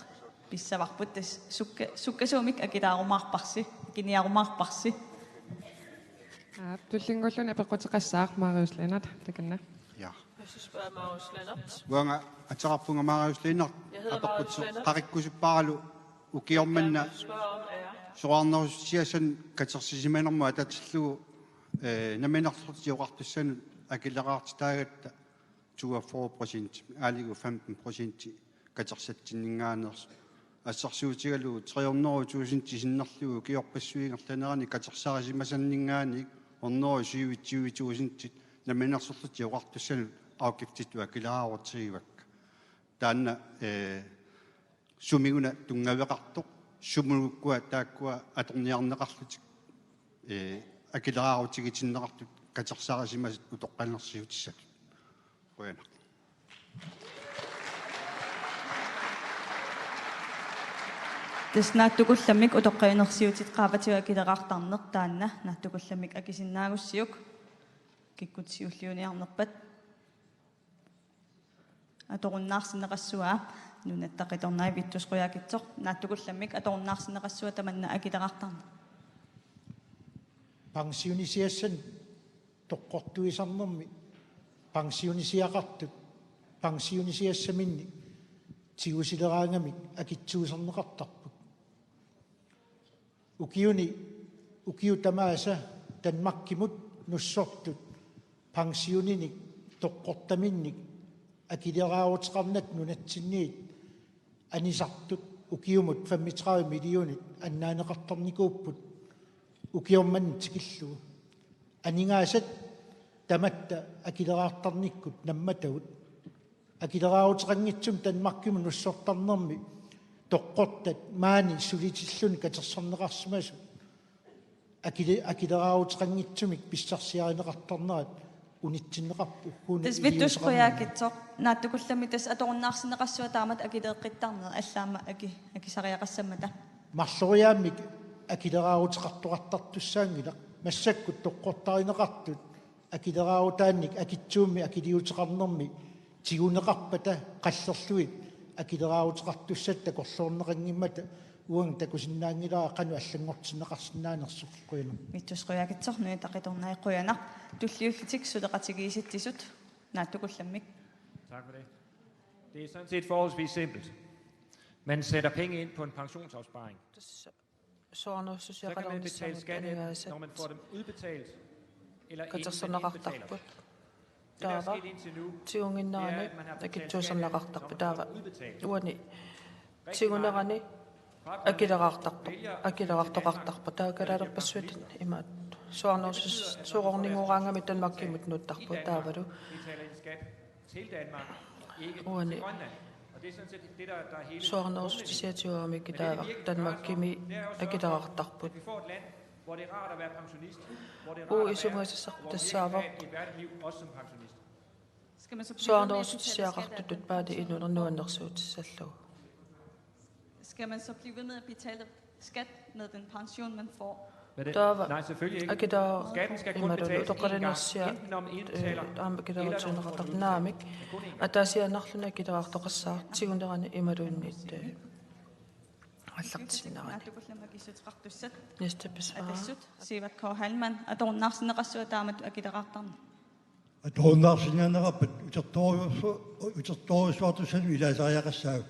pissavarput, tassa sukka-, sukkasuumik akilaarumaarparsi, akiniarumaarparsi. Aa, tullinnguulluni apeqquteqassaaq, Marius Lennert, takanna. Ja. Jeg synes, spørger Marius Lennert. Uanga ateqarpunga Marius Lennert. Jeg hedder Marius Lennert. Apeqqut qaqikkusupparalu ukioq manna. Jeg spørger om ære. Soraarnerussutissat katersisimanermut atatillugu, eh, Namminersorlutik Oqartussanut akileraartitaagatta toogfyrre procent, aaligu femten procent katersatsinninngaanneersoq. Assersuutigalugu tre hundrede tusind sinnerlugu ukiorpassuit ingerlaneranni katersarisimasanninngaanniit hundrede syvogtyve tusind Namminersorlutik Oqartussanut afgiftitut akileraarutsigivakka. Taanna, eh, sumiguna tunngaveqartoq, sumut ukua taakkua atorniarneqarlutik, eh, akileraarutigitinneqartut katersarisimasat utoqqalinersiutissatut. Qujanaq. Tassa naatsukullammik utoqqalinersiutit qaavatigut akileraartarneq taanna naatsukullammik akisinnaagussiuk, kikkut siulliuniarnerpat. Atorunnaarsinneqassua, Nunatta Qitornai, Vittus Qujaukitsoq, naatsukullammik atorunnaarsinneqassua tamanna akileraartarneq. Pensionisiassanik toqqortuisarnermi pensionisiaqartut pensionisiassaminnik tigusileraangamik akitsuuserneqartarput. Ukiuni, ukiut tamaasa Danmarkimut nussortut pensioninik toqqortaminnik akileraaruteqarnata nunatsinniit anisartut ukiumut femogtredive millionit annaaneqartarnikuupput ukioq manna tikillugu. Aningaasat tamatta akileraartarnikkut nammatagut. Akileraaruteqanngitsumik Danmarkimut nussortarnermi toqqortat maani sulitilluni katersorneqarsimasut akile-, akileraaruteqanngitsumik pissarsiarineqartarnerat unitsinneqarpoq ugguuna. Tassa Vittus iliuuseqarnermi. Qujaukitsoq, naatsukullammik tassa atorunnaarsinneqassua taamatut akileeqqittarneq, allaammi aki-, akisariaqassammata. Marloriaammik akileraaruteqartoqartartussaanngilaq, massakkut toqqortarineqartut akileraarutaannik akitsuummi akiliuteqarnermi tiguneqarpata qallerlugit akileraaruteqartussat takorloorneqanngimmata uanga takusinnaanngilara qanoq allanngortinneqarsinnaanersoq. Qujanaq. Vittus Qujaukitsoq, Nunatta Qitornai, qujanaq. Tulliullutik suleqatigiissitsisut naatsukullammik. Tak for det. Det er sådan set forholdsvis simpelt. Man sætter penge ind på en pensionsopsparing. Tassa suarnerusussiaqalernissamut aningaasat katersorneqartarput. Taava tigunnginnerani akitsuuserneqartarput. Taava uani tigunerani akileraartartoq, akileraartoqartarpoq. Taava kalaalerpassuit imaattoq. Suarnerusus-, soorunami Danmarkimut nuuttarput taavalu uani suarnerusussutissiaq tiguaramik taava Danmarkimi akileraartarput. Uagut isumagisassarput tassaavoq suarnerusussiaqartutut paani inuuneq nuannersuutissallugu. Skal man så blive ved med at betale skat med den pension, man får? Taava akileraarut imaluunniit utoqqalinersiat, eh, aamma akileraarutigineqartartut naamik, ataasiaannarluni akileraartoqassaaq tigunerani imaluunniit, eh, aallartissinnaavarsi. Naatsukullammik akissuteqartussat. Næste besvarer. Atassut Sivak K. Heilmann, atorunnaarsinneqassua taamatut akileraartarneq? Atorunnaarsinnaanerapput utertoru-, utertorujussuartussanut ilaasariaqassaagut.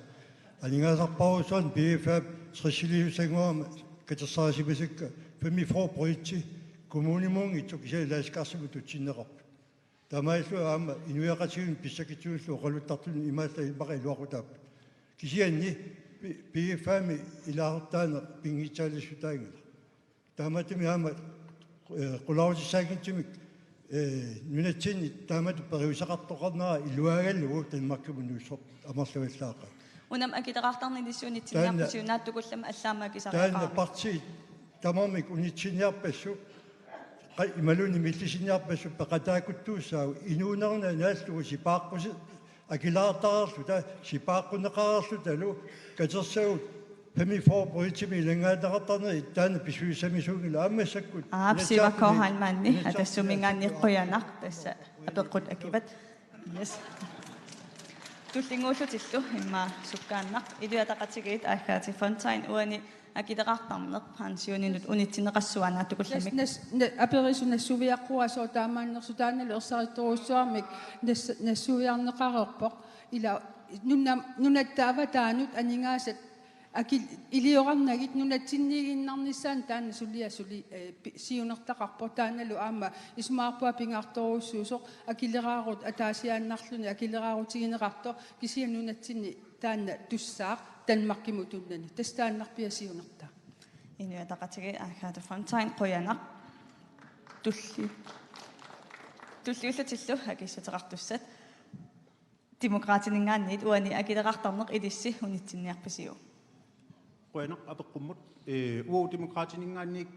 Aningaasarpassuarnik P F A-p tressiliussannguama katersaarisimasakka femogfyrre procenti kommunimuunngitsoq kisianni Landskarsimut tutsinneqarput. Taamaallu aamma inuiaqatigiinnut pissakitsunullu oqaluttartunut imaallaat immaqa iluaqutaapput. Kisianni P-, P F A-mi ilaartaaneq pinngitsaaliissutaanngilaq. Taamaattumik aamma, eh, qularutissaanngitsumik, eh, nunatsinni taamatut periuseqartoqarnera iluagallugu Danmarkimut nuussoq amerlavallaaqaaq. Unami akileraartarneq ilissi unitsinniarpisiuk? Taanna, naatsukullammik allaammi taanna akisariaqarami. Partiit tamarmik unitsinniarpassuk, qa-, imaluunniit millisinniarpassuk peqataakuttuussaagut, inuunerni naallugu sipaaqqusi-, akileraartareerluta, sipaaqquneqareerlutalu katersagut femogfyrre procentimik ilanngaanneqartarneri taanna pisuussamisuunngilaq aamma massakkut. Aap, Sivak K. Heilmann, Inatsisartuni, Inatsisartuni Atassuminngaanniit qujanaq, tassa apeqqut akivat. Yes. Tullinnguullutillu immaqa sukkaannaq. Inuit Ataqatigiit, Agathe Fontain, uani akileraartarneq pensioninut unitsinneqassua naatsukullammik? Nas-, nas-, na-, aperisut nassuiaqqua sooq taamaannersoq, taannalu ersarittorujussuarmik nas-, nassuiarneqareerpoq. Ila nuna-, nunatta avataanut aningaasat akil-, iliorarnagit nunatsinniiginnarnissaannut taanna suliaq suli-, eh, pi-, siunertaqarpoq, taannalu aamma isumaqarpunga pingaartorujussuusoq akileraarut ataasiaannarluni akileraarutigineqartoq, kisianni nunatsinni taanna tussaaq Danmarkimut tunnani. Tassa taannarpiaq siunertaa. Inuit Ataqatigiit, Agathe Fontain, qujanaq. Tulli-, tulliullutillu akissuteqartussat. Demokraatininngaanniit, uani akileraartarneq ilissi unitsinniarpisiuk? Qujanaq apeqqummut. Ee, uagut Demokraatininngaanniit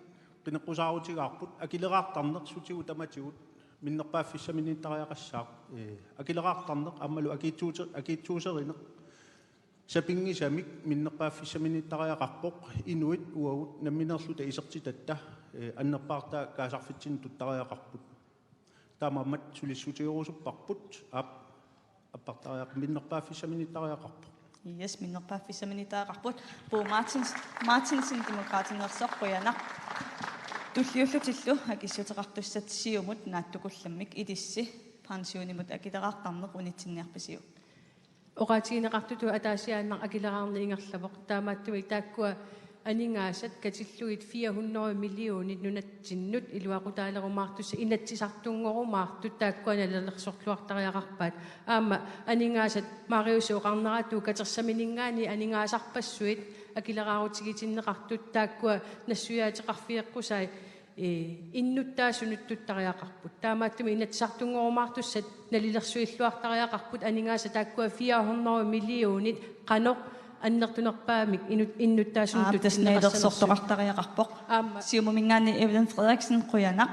qineqqusaarutigaarput akileraartarneq sutigut tamatigut minnerpaaffissaminiittariaqassaaq. Ee, akileraartarneq aammalu akiitsuute-, akiitsuuserineq sapinngisamik minnerpaaffissaminiittariaqarpoq, inuit uagut nammineerluta isertitatta, ee, annerpaartaa kaasarfitsinnut tuttariaqarput. Taamaammat sulissutigerusupparput, aap, appartariaq-, minnerpaaffissaminiittariaqarpoq. Yes, minnerpaaffissaminiittariaqarput. Bo Martins-, Martinsen, Demokraatineersoq, qujanaq. Tulliullutillu akissuteqartussat Siumut naatsukullammik, ilissi pensionimut akileraartarneq unitsinniarpisiuk? Oqaatigineqartutut ataasiaannaq akileraarneq ingerlavoq. Taamaattumik taakkua aningaasat katillugit fire hundrede millionit nunatsinnut iluaqutaalerumaartussat, inatsisartunngorumaartut taakkua nalilersorluartariaqarpaat. Aamma aningaasat Mariusip oqarneratigut katersamininngaanniit aningaasarpassuit akileraarutigitinneqartut taakkua nassuiaateqarfigeqqusai ee, innuttaasunut tuttariaqarput. Taamaattumik inatsisartunngorumaartussat nalilersuilluartariaqarput, aningaasat taakkua fire hundrede millionit qanoq annertunerpaamik inut-, innuttaasunut, aap, tassa tutsinneqassanersut. Nalilersortoqartariaqarpoq. Aamma. Siumuminngaanniit Evelyn Frederiksen, qujanaq.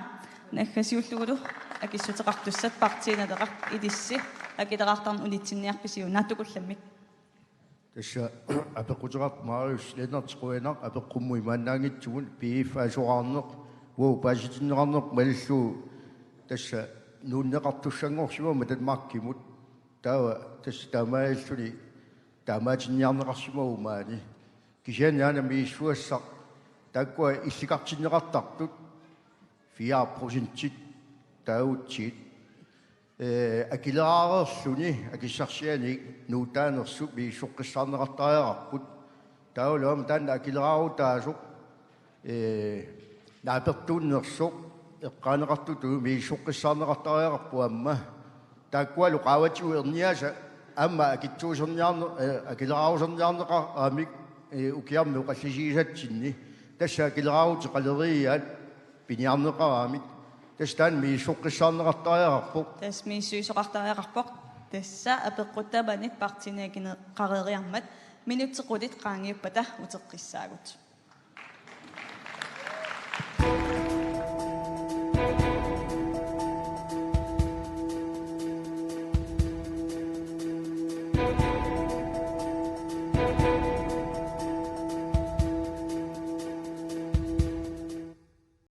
Naggasiullugulu akissuteqartussat, Partii Naleraq, ilissi akileraartarneq unitsinniarpisiuk naatsukullammik? Tassa apeqquteqarpoq Marius Lennert, qujanaq apeqqummut imaannaanngitsugut. P F A-soraarneq uagut paasitinneqarnerput malillugu tassa nuunneqartussanngorsimammat Danmarkimut. Taava tassa taamaalilluni taamaatinniarneqarsimavoq maani. Kisianni aana misissugassaq taakkua illikartinneqartartut fire procentit taagutsigit. Ee, akileraareerluni akissarsianik nuutaanersut misissoqqissaarneqartariaqarput. Taavalu aamma taanna akileraarutaasoq, ee, naapertuunnersoq eqqaaneqartutut misissoqqissaarneqartariaqarpoq aamma. Taakkualu qaavatigut erniasa aamma akitsuuserniarne-, ee, akileraaruserniarneqaramik, ee, ukiarmi oqallisigisatsinni. Tassa akileraarutit qaleriiaat piniarneqaramik. Tassa taanna misissoqqissaarneqartariaqarpoq. Tassa misissuisoqartariaqarpoq. Tassa apeqqut tamanit partiinit akineqareeriarmat minutsit qulit qaangiuppata uteqqissaagut.